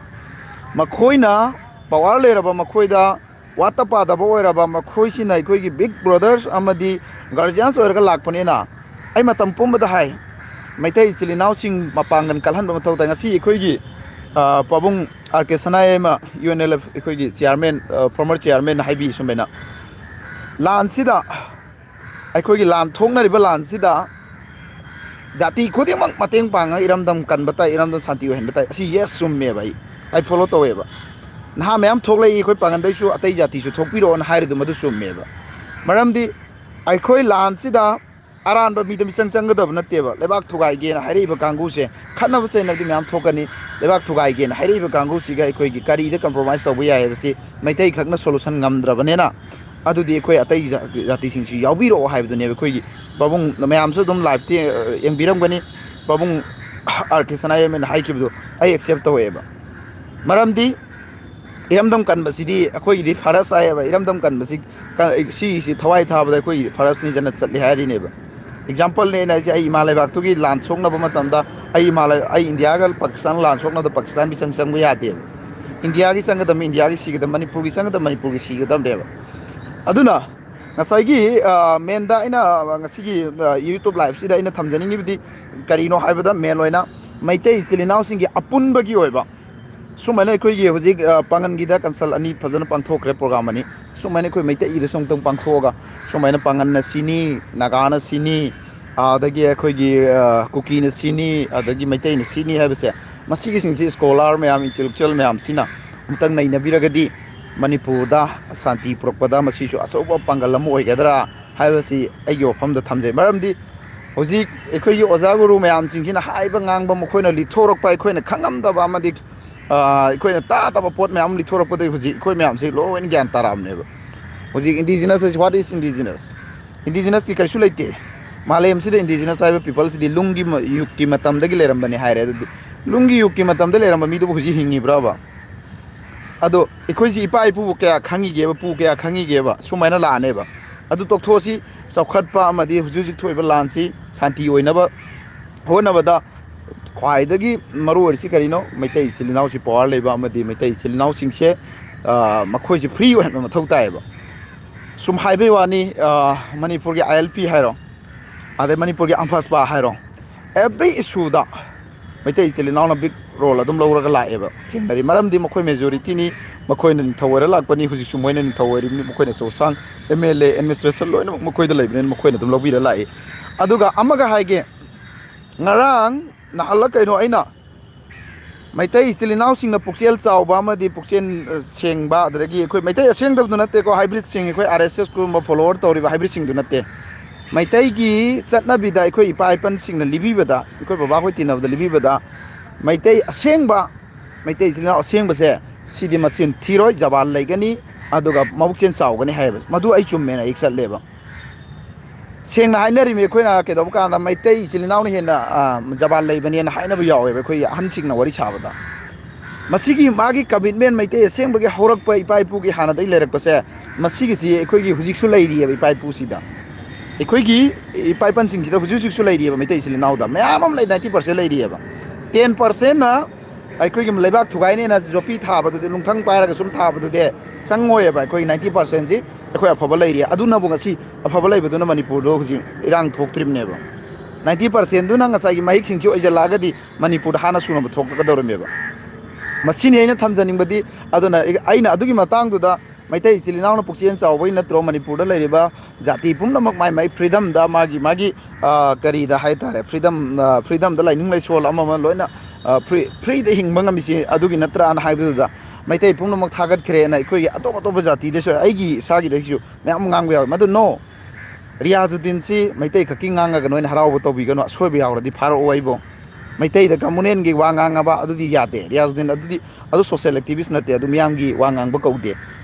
ꯃꯈꯣꯏꯅ ꯄꯋꯥꯔ ꯂꯩꯔꯕ, ꯃꯈꯣꯏꯗ ꯋꯥꯠꯇ ꯄꯥꯗꯕ ꯑꯣꯏꯔꯕ, ꯃꯈꯣꯏꯁꯤꯅ ꯑꯩꯈꯣꯏꯒꯤ ꯕꯤꯛ ꯕ꯭ꯔꯗꯔꯁ ꯑꯃꯗꯤ ꯒꯥꯔꯖꯤꯌꯥꯟꯁ ꯑꯣꯏꯔꯒ ꯂꯥꯛꯄꯅꯤꯅ, ꯑꯩ ꯃꯇꯝ ꯄꯨꯝꯕꯗ ꯍꯥꯏ, ꯃꯩꯇꯩ ꯏꯆꯤꯜ ꯏꯅꯥꯎꯁꯤꯡ ꯃꯄꯥꯡꯒꯜ ꯀꯜꯍꯟꯕ ꯃꯊꯧ ꯇꯥꯏ꯫ ꯉꯁꯤ ꯑꯩꯈꯣꯏꯒꯤ, ꯑ, ꯄꯥꯕꯨꯡ R K Sanayaima, U N L F ꯑꯩꯈꯣꯏꯒꯤ ꯆꯤꯌꯥꯔꯃꯦꯟ, ꯑ, ꯐꯣꯔꯃꯔ ꯆꯤꯌꯥꯔꯃꯦꯟꯅ ꯍꯥꯏꯕꯤ ꯁꯨꯃꯥꯏꯅ, ꯂꯥꯟꯁꯤꯗ, ꯑꯩꯈꯣꯏꯒꯤ ꯂꯥꯟ ꯊꯣꯛꯅꯔꯤꯕ ꯂꯥꯟꯁꯤꯗ ꯖꯥꯇꯤ ꯈꯨꯗꯤꯡꯃꯛ ꯃꯇꯦꯡ ꯄꯥꯡꯉꯒ ꯏꯔꯝꯗꯝ ꯀꯟꯕ ꯇꯥꯏ, ꯏꯔꯝꯗꯝ ꯁꯥꯟꯇꯤ ꯑꯣꯏꯍꯟꯕ ꯇꯥꯏ꯫ ꯑꯁꯤ ꯌꯦꯁ, ꯆꯨꯝꯃꯦꯕ꯫ ꯑꯩ, ꯑꯩ ꯐꯣꯂꯣ ꯇꯧꯋꯦꯕ꯫ ꯅꯍꯥ ꯃꯌꯥꯝ ꯊꯣꯛꯂꯛꯏ, ꯑꯩꯈꯣꯏ ꯄꯥꯉꯟꯗꯩꯁꯨ ꯑꯇꯩ ꯖꯥꯇꯤꯁꯨ ꯊꯣꯛꯄꯤꯔꯛꯑꯣꯅ ꯍꯥꯏꯔꯤꯗꯨ ꯃꯗꯨ ꯆꯨꯝꯃꯦꯕ꯫ ꯃꯔꯝꯗꯤ ꯑꯩꯈꯣꯏ ꯂꯥꯟꯁꯤꯗ ꯑꯔꯥꯟꯕ ꯃꯤꯗ ꯃꯤꯆꯪ ꯆꯪꯒꯗꯕ ꯅꯠꯇꯦꯕ꯫ ꯂꯩꯕꯥꯛ ꯊꯨꯒꯥꯏꯒꯦꯅ ꯍꯥꯏꯔꯛꯏꯕ ꯀꯥꯡꯕꯨꯁꯦ, ꯈꯠꯅꯕ ꯆꯩꯅꯕꯗꯤ ꯃꯌꯥꯝ ꯊꯣꯛꯀꯅꯤ꯫ ꯂꯩꯕꯥꯛ ꯊꯨꯒꯥꯏꯒꯦꯅ ꯍꯥꯏꯔꯛꯏꯕ ꯀꯥꯡꯕꯨꯁꯤꯒ ꯑꯩꯈꯣꯏꯒꯤ ꯀꯔꯤꯗ ꯀꯝꯄ꯭ꯔꯣꯃꯥꯏꯁ ꯇꯧꯕ ꯌꯥꯏ ꯍꯥꯏꯕꯁꯤ ꯃꯩꯇꯩ ꯈꯛꯅ ꯁꯣꯂꯨꯁꯟ ꯉꯝꯗ꯭ꯔꯕꯅꯤꯅ, ꯑꯗꯨꯗꯤ ꯑꯩꯈꯣꯏ ꯑꯇꯩ ꯖꯥ-, ꯖꯥꯇꯤꯁꯤꯡꯁꯨ ꯌꯥꯎꯕꯤꯔꯛꯑꯣ ꯍꯥꯏꯕꯗꯨꯅꯦꯕ꯫ ꯑꯩꯈꯣꯏꯒꯤ ꯄꯥꯕꯨꯡ ꯃꯌꯥꯝꯁꯨ ꯑꯗꯨꯝ ꯂꯥꯏꯚꯇꯤ, ꯑ, ꯌꯦꯡꯕꯤꯔꯝꯒꯅꯤ꯫ ꯄꯥꯕꯨꯡ ꯑꯥꯔ ꯀꯦ ꯁꯅꯥꯌꯥꯏꯃꯅ ꯍꯥꯏꯈꯤꯕꯗꯣ ꯑꯩ ꯑꯦꯛꯁꯦꯞ ꯇꯧꯋꯦꯕ꯫ ꯃꯔꯝꯗꯤ ꯏꯔꯝꯗꯝ ꯀꯟꯕꯁꯤꯗꯤ ꯑꯩꯈꯣꯏꯒꯤꯗꯤ ꯐꯔꯁ ꯍꯥꯏꯌꯦꯕ꯫ ꯏꯔꯝꯗꯝ ꯀꯟꯕꯁꯤ ꯀ-, ꯁꯤꯒꯤꯁꯤ ꯊꯋꯥꯏ ꯊꯥꯕꯗ ꯑꯩꯈꯣꯏꯒꯤ ꯐꯔꯁꯅꯤ ꯖꯅ ꯆꯠꯂꯤ ꯍꯥꯏꯔꯤꯅꯦꯕ꯫ ꯑꯦꯛꯖꯥꯝꯄꯜꯅꯦ ꯑꯩꯅ ꯍꯥꯏꯁꯦ, ꯑꯩ ꯏꯃꯥ ꯂꯩꯕꯥꯛꯇꯨꯒꯤ ꯂꯥꯟ ꯁꯣꯛꯅꯕ ꯃꯇꯝꯗ ꯑꯩ ꯏꯃꯥ ꯂꯩ-, ꯑꯩ ꯏꯟꯗꯤꯌꯥꯒ ꯄꯥꯀꯤꯁꯇꯥꯟ ꯂꯥꯟ ꯁꯣꯛꯅꯕꯗ ꯄꯥꯀꯤꯁꯇꯥꯟꯒꯤ ꯆꯪ ꯆꯪꯕ ꯌꯥꯗꯦꯕ꯫ ꯏꯟꯗꯤꯌꯥꯒꯤ ꯆꯪꯒꯗꯕ, ꯏꯟꯗꯤꯌꯥꯒꯤ ꯁꯤꯒꯗꯕ, ꯃꯅꯤꯄꯨꯔꯒꯤ ꯆꯪꯒꯗꯕ, ꯃꯅꯤꯄꯨꯔꯒꯤ ꯁꯤꯒꯗꯕꯅꯦꯕ꯫ ꯑꯗꯨꯅ ꯉꯁꯥꯏꯒꯤ, ꯑ, ꯃꯦꯟꯗ ꯑꯩꯅ, ꯑ, ꯉꯁꯤꯒꯤ, ꯑ, YouTube ꯂꯥꯏꯚꯁꯤꯗ ꯑꯩꯅ ꯊꯝꯖꯅꯤꯡꯉꯤꯕꯗꯤ ꯀꯔꯤꯅꯣ ꯍꯥꯏꯕꯗ, ꯃꯦꯟ ꯑꯣꯏꯅ ꯃꯩꯇꯩ ꯏꯆꯤꯜ ꯏꯅꯥꯎꯁꯤꯡꯒꯤ ꯑꯄꯨꯟꯕꯒꯤ ꯑꯣꯏꯕ ꯁꯨꯃꯥꯏꯅ ꯑꯩꯈꯣꯏꯒꯤ ꯍꯧꯖꯤꯛ, ꯑ, ꯄꯥꯡꯒꯟꯒꯤꯗ ꯀꯟꯁꯜ ꯑꯅꯤ ꯐꯖꯅ ꯄꯥꯡꯊꯣꯛꯈ꯭ꯔꯦ, ꯄ꯭ꯔꯣꯒ꯭ꯔꯥꯝ ꯑꯅꯤ꯫ ꯁꯨꯃꯥꯏꯅ ꯑꯩꯈꯣꯏ ꯃꯩꯇꯩꯒꯤꯗꯁꯨ ꯑꯃꯨꯛꯇꯪ ꯄꯥꯡꯊꯣꯛꯑꯒ, ꯁꯨꯃꯥꯏꯅ ꯄꯥꯡꯒꯟꯅ ꯁꯤꯅꯤ, ꯅꯥꯒꯥꯅ ꯁꯤꯅꯤ, ꯑꯗꯒꯤ ꯑꯩꯈꯣꯏꯒꯤ, ꯑ, ꯀꯨꯀꯤꯅ ꯁꯤꯅꯤ, ꯑꯗꯒꯤ ꯃꯩꯇꯩꯅ ꯁꯤꯅꯤ ꯍꯥꯏꯕꯁꯦ, ꯃꯁꯤꯒꯤꯁꯤꯡꯁꯤ ꯁ꯭ꯀꯣꯂꯥꯔ ꯃꯌꯥꯝ, ꯏꯟꯇꯦꯂꯦꯛꯆꯨꯋꯦꯜ ꯃꯌꯥꯝꯁꯤꯅ ꯑꯃꯨꯛꯇꯪ ꯅꯩꯅꯕꯤꯔꯒꯗꯤ ꯃꯅꯤꯄꯨꯔꯗ ꯁꯥꯟꯇꯤ ꯄꯨꯔꯛꯄꯗ ꯃꯁꯤꯁꯨ ꯑꯆꯧꯕ ꯄꯥꯡꯒꯜ ꯑꯃ ꯑꯣꯏꯒꯗ꯭ꯔꯥ ꯍꯥꯏꯕꯁꯤ ꯑꯩꯒꯤ ꯋꯥꯐꯝꯗ ꯊꯝꯖꯩ꯫ ꯃꯔꯝꯗꯤ ꯍꯧꯖꯤꯛ ꯑꯩꯈꯣꯏꯒꯤ ꯑꯣꯖꯥ ꯒꯨꯔꯨ ꯃꯌꯥꯝꯁꯤꯡꯁꯤꯅ ꯍꯥꯏꯕ ꯉꯥꯡꯕ ꯃꯈꯣꯏꯅ ꯂꯤꯊꯣꯔꯛꯄ ꯑꯩꯈꯣꯏꯅ ꯈꯪꯉꯝꯗꯕ ꯑꯃꯗꯤ, ꯑ, ꯑꯩꯈꯣꯏꯅ ꯇꯥꯗꯕ ꯄꯣꯠ ꯃꯌꯥꯝ ꯑꯃ ꯂꯤꯊꯣꯔꯛꯄꯗꯒꯤ ꯍꯧꯖꯤꯛ ꯑꯩꯈꯣꯏ ꯃꯌꯥꯝꯁꯤ ꯂꯣꯏꯅ ꯒ꯭ꯌꯥꯟ ꯇꯥꯔꯛꯑꯕꯅꯦꯕ꯫ ꯍꯧꯖꯤꯛ indigenous is what is indigenous? Indigenousꯀꯤ ꯀꯔꯤꯁꯨ ꯂꯩꯇꯦ꯫ ꯃꯥꯂꯦꯝꯁꯤꯗ indigenous ꯍꯥꯏꯕ peopleꯁꯤꯗꯤ ꯂꯨꯡꯒꯤ ꯃ-, ꯌꯨꯒꯀꯤ ꯃꯇꯝꯗꯒꯤ ꯂꯩꯔꯝꯕꯅꯤ ꯍꯥꯏꯔꯦ꯫ ꯑꯗꯨꯗꯤ ꯂꯨꯡꯒꯤ ꯌꯨꯒꯀꯤ ꯃꯇꯝꯗ ꯂꯩꯔꯝꯕ ꯃꯤꯗꯨꯕꯨ ꯍꯧꯖꯤꯛ ꯍꯤꯡꯉꯤꯕ꯭ꯔꯕ? ꯑꯗꯣ ꯑꯩꯈꯣꯏꯁꯤ ꯏꯄꯥ ꯏꯄꯨꯕꯨ ꯀꯌꯥ ꯈꯪꯉꯤꯒꯦꯕ, ꯄꯨ ꯀꯌꯥ ꯈꯪꯉꯤꯒꯦꯕ? ꯁꯨꯃꯥꯏꯅ ꯂꯥꯛꯑꯅꯦꯕ꯫ ꯑꯗꯨ ꯇꯣꯛꯊꯣꯛꯑꯁꯤ, ꯆꯥꯎꯈꯠꯄ ꯑꯃꯗꯤ ꯍꯧꯖꯤꯛ ꯍꯧꯖꯤꯛ ꯊꯣꯛꯏꯕ ꯂꯥꯟꯁꯤ ꯁꯥꯟꯇꯤ ꯑꯣꯏꯅꯕ ꯍꯣꯠꯅꯕꯗ ꯈ꯭ꯋꯥꯏꯗꯒꯤ ꯃꯔꯨ ꯑꯣꯏꯔꯤꯁꯤ ꯀꯔꯤꯅꯣ? ꯃꯩꯇꯩ ꯏꯆꯤꯜ ꯏꯅꯥꯎꯁꯤ ꯄꯋꯥꯔ ꯂꯩꯕ ꯑꯃꯗꯤ ꯃꯩꯇꯩ ꯏꯆꯤꯜ ꯏꯅꯥꯎꯁꯤꯡꯁꯦ, ꯑ, ꯃꯈꯣꯏꯁꯤ ꯐ꯭ꯔꯤ ꯑꯣꯏꯍꯟꯕ ꯃꯊꯧ ꯇꯥꯏꯌꯦꯕ꯫ ꯁꯨꯝ ꯍꯥꯏꯕꯩ ꯋꯥꯅꯤ, ꯑ, ꯃꯅꯤꯄꯨꯔꯒꯤ ILP ꯍꯥꯏꯔꯣ, ꯑꯗꯩ ꯃꯅꯤꯄꯨꯔꯒꯤ ꯑꯝꯐꯥꯁꯄꯥ ꯍꯥꯏꯔꯣ, every issueꯗ ꯃꯩꯇꯩ ꯏꯆꯤꯜ ꯏꯅꯥꯎꯅ big role ꯑꯗꯨꯝ ꯂꯧꯔꯒ ꯂꯥꯛꯑꯦꯕ, ꯊꯦꯡꯅꯔꯤ꯫ ꯃꯔꯝꯗꯤ ꯃꯈꯣꯏ majorityꯅꯤ, ꯃꯈꯣꯏꯅ ꯅꯤꯡꯊꯧ ꯑꯣꯏꯔ ꯂꯥꯛꯄꯅꯤ, ꯍꯧꯖꯤꯛꯁꯨ ꯃꯣꯏꯅ ꯅꯤꯡꯊꯧ ꯑꯣꯏꯔꯤꯕꯅꯤ, ꯃꯈꯣꯏꯅ ꯆꯧꯁꯥꯡ, MLA, administration ꯂꯣꯏꯅꯃꯛ ꯃꯈꯣꯏꯗ ꯂꯩꯕꯅꯤꯅ ꯃꯈꯣꯏꯅ ꯑꯗꯨꯝ ꯂꯧꯕꯤꯔ ꯂꯥꯛꯏ꯫ ꯑꯗꯨꯒ ꯑꯃꯒ ꯍꯥꯏꯒꯦ, ꯉꯔꯥꯡ ꯅꯍꯥꯟꯂ ꯀꯩꯅꯣ ꯑꯩꯅ ꯃꯩꯇꯩ ꯏꯆꯤꯜ ꯏꯅꯥꯎꯁꯤꯡꯅ ꯄꯨꯛꯆꯦꯜ ꯆꯥꯎꯕ ꯑꯃꯗꯤ ꯄꯨꯛꯆꯦꯜ, ꯑ, ꯁꯦꯡꯕ, ꯑꯗꯨꯗꯒꯤ ꯑꯩꯈꯣꯏ ꯃꯩꯇꯩ ꯑꯁꯦꯡꯗꯕꯗꯨ ꯅꯠꯇꯦꯀꯣ, hybridꯁꯤꯡ, ꯑꯩꯈꯣꯏ RSSꯀꯨꯝꯕ follower ꯇꯧꯔꯤꯕ hybridꯁꯤꯡꯗꯨ ꯅꯠꯇꯦ꯫ ꯃꯩꯇꯩꯒꯤ ꯆꯠꯅꯕꯤꯗ ꯑꯩꯈꯣꯏ ꯏꯄꯥ ꯏꯄꯟꯁꯤꯡꯅ ꯂꯤꯕꯤꯕꯗ, ꯑꯩꯈꯣꯏ ꯕꯕꯥꯈꯣꯏ ꯇꯤꯟꯅꯕꯗ ꯂꯤꯕꯤꯕꯗ, ꯃꯩꯇꯩ ꯑꯁꯦꯡꯕ, ꯃꯩꯇꯩ ꯏꯆꯤꯜ ꯏꯅꯥꯎ ꯑꯁꯦꯡꯕꯁꯦ ꯁꯤꯗꯤ ꯃꯆꯤꯟ ꯊꯤꯔꯣꯏ, ꯖꯕꯥꯟ ꯂꯩꯒꯅꯤ, ꯑꯗꯨꯒ ꯃꯕꯨꯛꯆꯦꯜ ꯆꯥꯎꯒꯅꯤ ꯍꯥꯏꯌꯦꯕ꯫ ꯃꯗꯨ ꯑꯩ ꯆꯨꯝꯃꯦꯅ ꯑꯩ ꯆꯠꯂꯦꯕ꯫ ꯁꯦꯡꯅ ꯍꯥꯏꯅꯔꯤꯃꯤ ꯑꯩꯈꯣꯏꯅ ꯀꯩꯗꯧꯕ ꯀꯥꯟꯗ ꯃꯩꯇꯩ ꯏꯆꯤꯜ ꯏꯅꯥꯎꯅ ꯍꯦꯟꯅ, ꯑ, ꯖꯕꯥꯟ ꯂꯩꯕꯅꯦꯅ ꯍꯥꯏꯅꯕ ꯌꯥꯎꯋꯦꯕ ꯑꯩꯈꯣꯏꯒꯤ ꯑꯍꯟꯁꯤꯡꯅ ꯋꯥꯔꯤ ꯁꯥꯕꯗ꯫ ꯃꯁꯤꯒꯤ ꯃꯥꯒꯤ commitment, ꯃꯩꯇꯩ ꯑꯁꯦꯡꯕꯒꯤ ꯍꯧꯔꯛꯄ ꯏꯄꯥ ꯏꯄꯨꯒꯤ ꯍꯥꯟꯅꯗꯒꯤ ꯂꯩꯔꯛꯄꯁꯦ, ꯃꯁꯤꯒꯤꯁꯤ ꯑꯩꯈꯣꯏꯒꯤ ꯍꯧꯖꯤꯛꯁꯨ ꯂꯩꯔꯤꯑꯕ ꯏꯄꯥ ꯏꯄꯨꯁꯤꯗ꯫ ꯑꯩꯈꯣꯏꯒꯤ ꯏꯄꯥ ꯏꯄꯟꯁꯤꯡꯁꯤꯗ ꯍꯧꯖꯤꯛ ꯍꯧꯖꯤꯛꯁꯨ ꯂꯩꯔꯤꯑꯕ ꯃꯩꯇꯩ ꯏꯆꯤꯜ ꯏꯅꯥꯎꯗ꯫ ꯃꯌꯥꯝ ꯑꯃ ꯂꯩ, ninety percent ꯂꯩꯔꯤꯑꯕ꯫ Ten percentꯅ ꯑꯩꯈꯣꯏꯒꯤ ꯂꯩꯕꯥꯛ ꯊꯨꯒꯥꯏꯅꯦꯅ ꯌꯣꯠꯄꯤ ꯊꯥꯕꯗꯨꯗꯤ, ꯅꯨꯡꯊꯪ ꯄꯥꯏꯔꯒ ꯁꯨꯝ ꯊꯥꯕꯗꯨꯗꯤ ꯆꯪꯉꯣꯏꯑꯕ꯫ ꯑꯩꯈꯣꯏꯒꯤ ninety percentꯁꯤ ꯑꯩꯈꯣꯏ ꯑꯐꯕ ꯂꯩꯔꯤ꯫ ꯑꯗꯨꯅꯕꯨ ꯉꯁꯤ ꯑꯐꯕ ꯂꯩꯕꯗꯨꯅ ꯃꯅꯤꯄꯨꯔꯗꯣ ꯍꯧꯖꯤꯛ ꯏꯔꯥꯡ ꯊꯣꯛꯇ꯭ꯔꯤꯕꯅꯦꯕ꯫ ꯅꯥꯏꯟꯇꯤ ꯄꯥꯔꯁꯦꯟꯗꯨꯅ ꯉꯁꯥꯏꯒꯤ ꯃꯍꯤꯛꯁꯤꯡꯁꯤ ꯑꯣꯏꯁꯤꯜꯂꯛꯑꯒꯗꯤ ꯃꯅꯤꯄꯨꯔꯗ ꯍꯥꯟꯅ ꯁꯨꯅꯕ ꯊꯣꯛꯂꯛꯀꯗꯧꯔꯝꯃꯦꯕ꯫ ꯃꯁꯤꯅꯤ ꯑꯩꯅ ꯊꯝꯖꯅꯤꯡꯕꯗꯤ꯫ ꯑꯗꯨꯅ ꯑꯩ-, ꯑꯩꯅ ꯑꯗꯨꯒꯤ ꯃꯇꯥꯡꯗꯨꯗ ꯃꯩꯇꯩ ꯏꯆꯤꯜ ꯏꯅꯥꯎꯅ ꯄꯨꯛꯆꯦꯜ ꯆꯥꯎꯕꯩ ꯅꯠꯇ꯭ꯔꯣ ꯃꯅꯤꯄꯨꯔꯗ ꯂꯩꯔꯤꯕ ꯖꯥꯇꯤ ꯄꯨꯝꯅꯃꯛ ꯃꯥꯏ ꯃꯥꯏ freedomꯗ, ꯃꯥꯒꯤ ꯃꯥꯒꯤ, ꯑ, ꯀꯔꯤꯗ ꯍꯥꯏ ꯇꯥꯔꯦ, freedom, ꯑ, freedomꯗ ꯂꯥꯏꯅꯤꯡ ꯂꯥꯏꯁꯣꯜ ꯑꯃ ꯑꯃ ꯂꯣꯏꯅ, ꯑ, free, freeꯗ ꯍꯤꯡꯕ ꯉꯝꯃꯤꯁꯤ ꯑꯗꯨꯒꯤ ꯅꯠꯇ꯭ꯔꯥꯅ ꯍꯥꯏꯕꯗꯨꯗ ꯃꯩꯇꯩ ꯄꯨꯝꯅꯃꯛ ꯊꯥꯒꯠꯈ꯭ꯔꯦꯅ ꯑꯩꯈꯣꯏꯒꯤ ꯑꯇꯣꯞ ꯑꯇꯣꯞꯄ ꯖꯥꯇꯤꯗꯁꯨ, ꯑꯩꯒꯤ ꯏꯁꯥꯒꯤꯗꯒꯤꯁꯨ ꯃꯌꯥꯝ ꯑꯃ ꯉꯥꯡꯕ ꯌꯥꯎꯋꯦ꯫ ꯃꯗꯨ no, ꯔꯤꯌꯥꯖꯨꯗꯤꯟꯁꯤ ꯃꯩꯇꯩ ꯈꯛꯀꯤ ꯉꯥꯡꯉꯒ ꯅꯣꯏꯅ ꯍꯔꯥꯎꯕ ꯇꯧꯕꯤꯒꯅꯨ, ꯑꯁꯣꯏꯕ ꯌꯥꯎꯔꯗꯤ ꯐꯥꯔꯛꯑꯣ ꯑꯩꯕꯨ꯫ ꯃꯩꯇꯩꯗ communalꯒꯤ ꯋꯥ ꯉꯥꯡꯉꯕ ꯑꯗꯨꯗꯤ ꯌꯥꯗꯦ꯫ ꯔꯤꯌꯥꯖꯨꯗꯤꯟ ꯑꯗꯨꯗꯤ, ꯑꯗꯨ social activist ꯅꯠꯇꯦ, ꯑꯗꯨ ꯃꯤꯌꯥꯝꯒꯤ ꯋꯥ ꯉꯥꯡꯕ ꯀꯧꯗꯦ꯫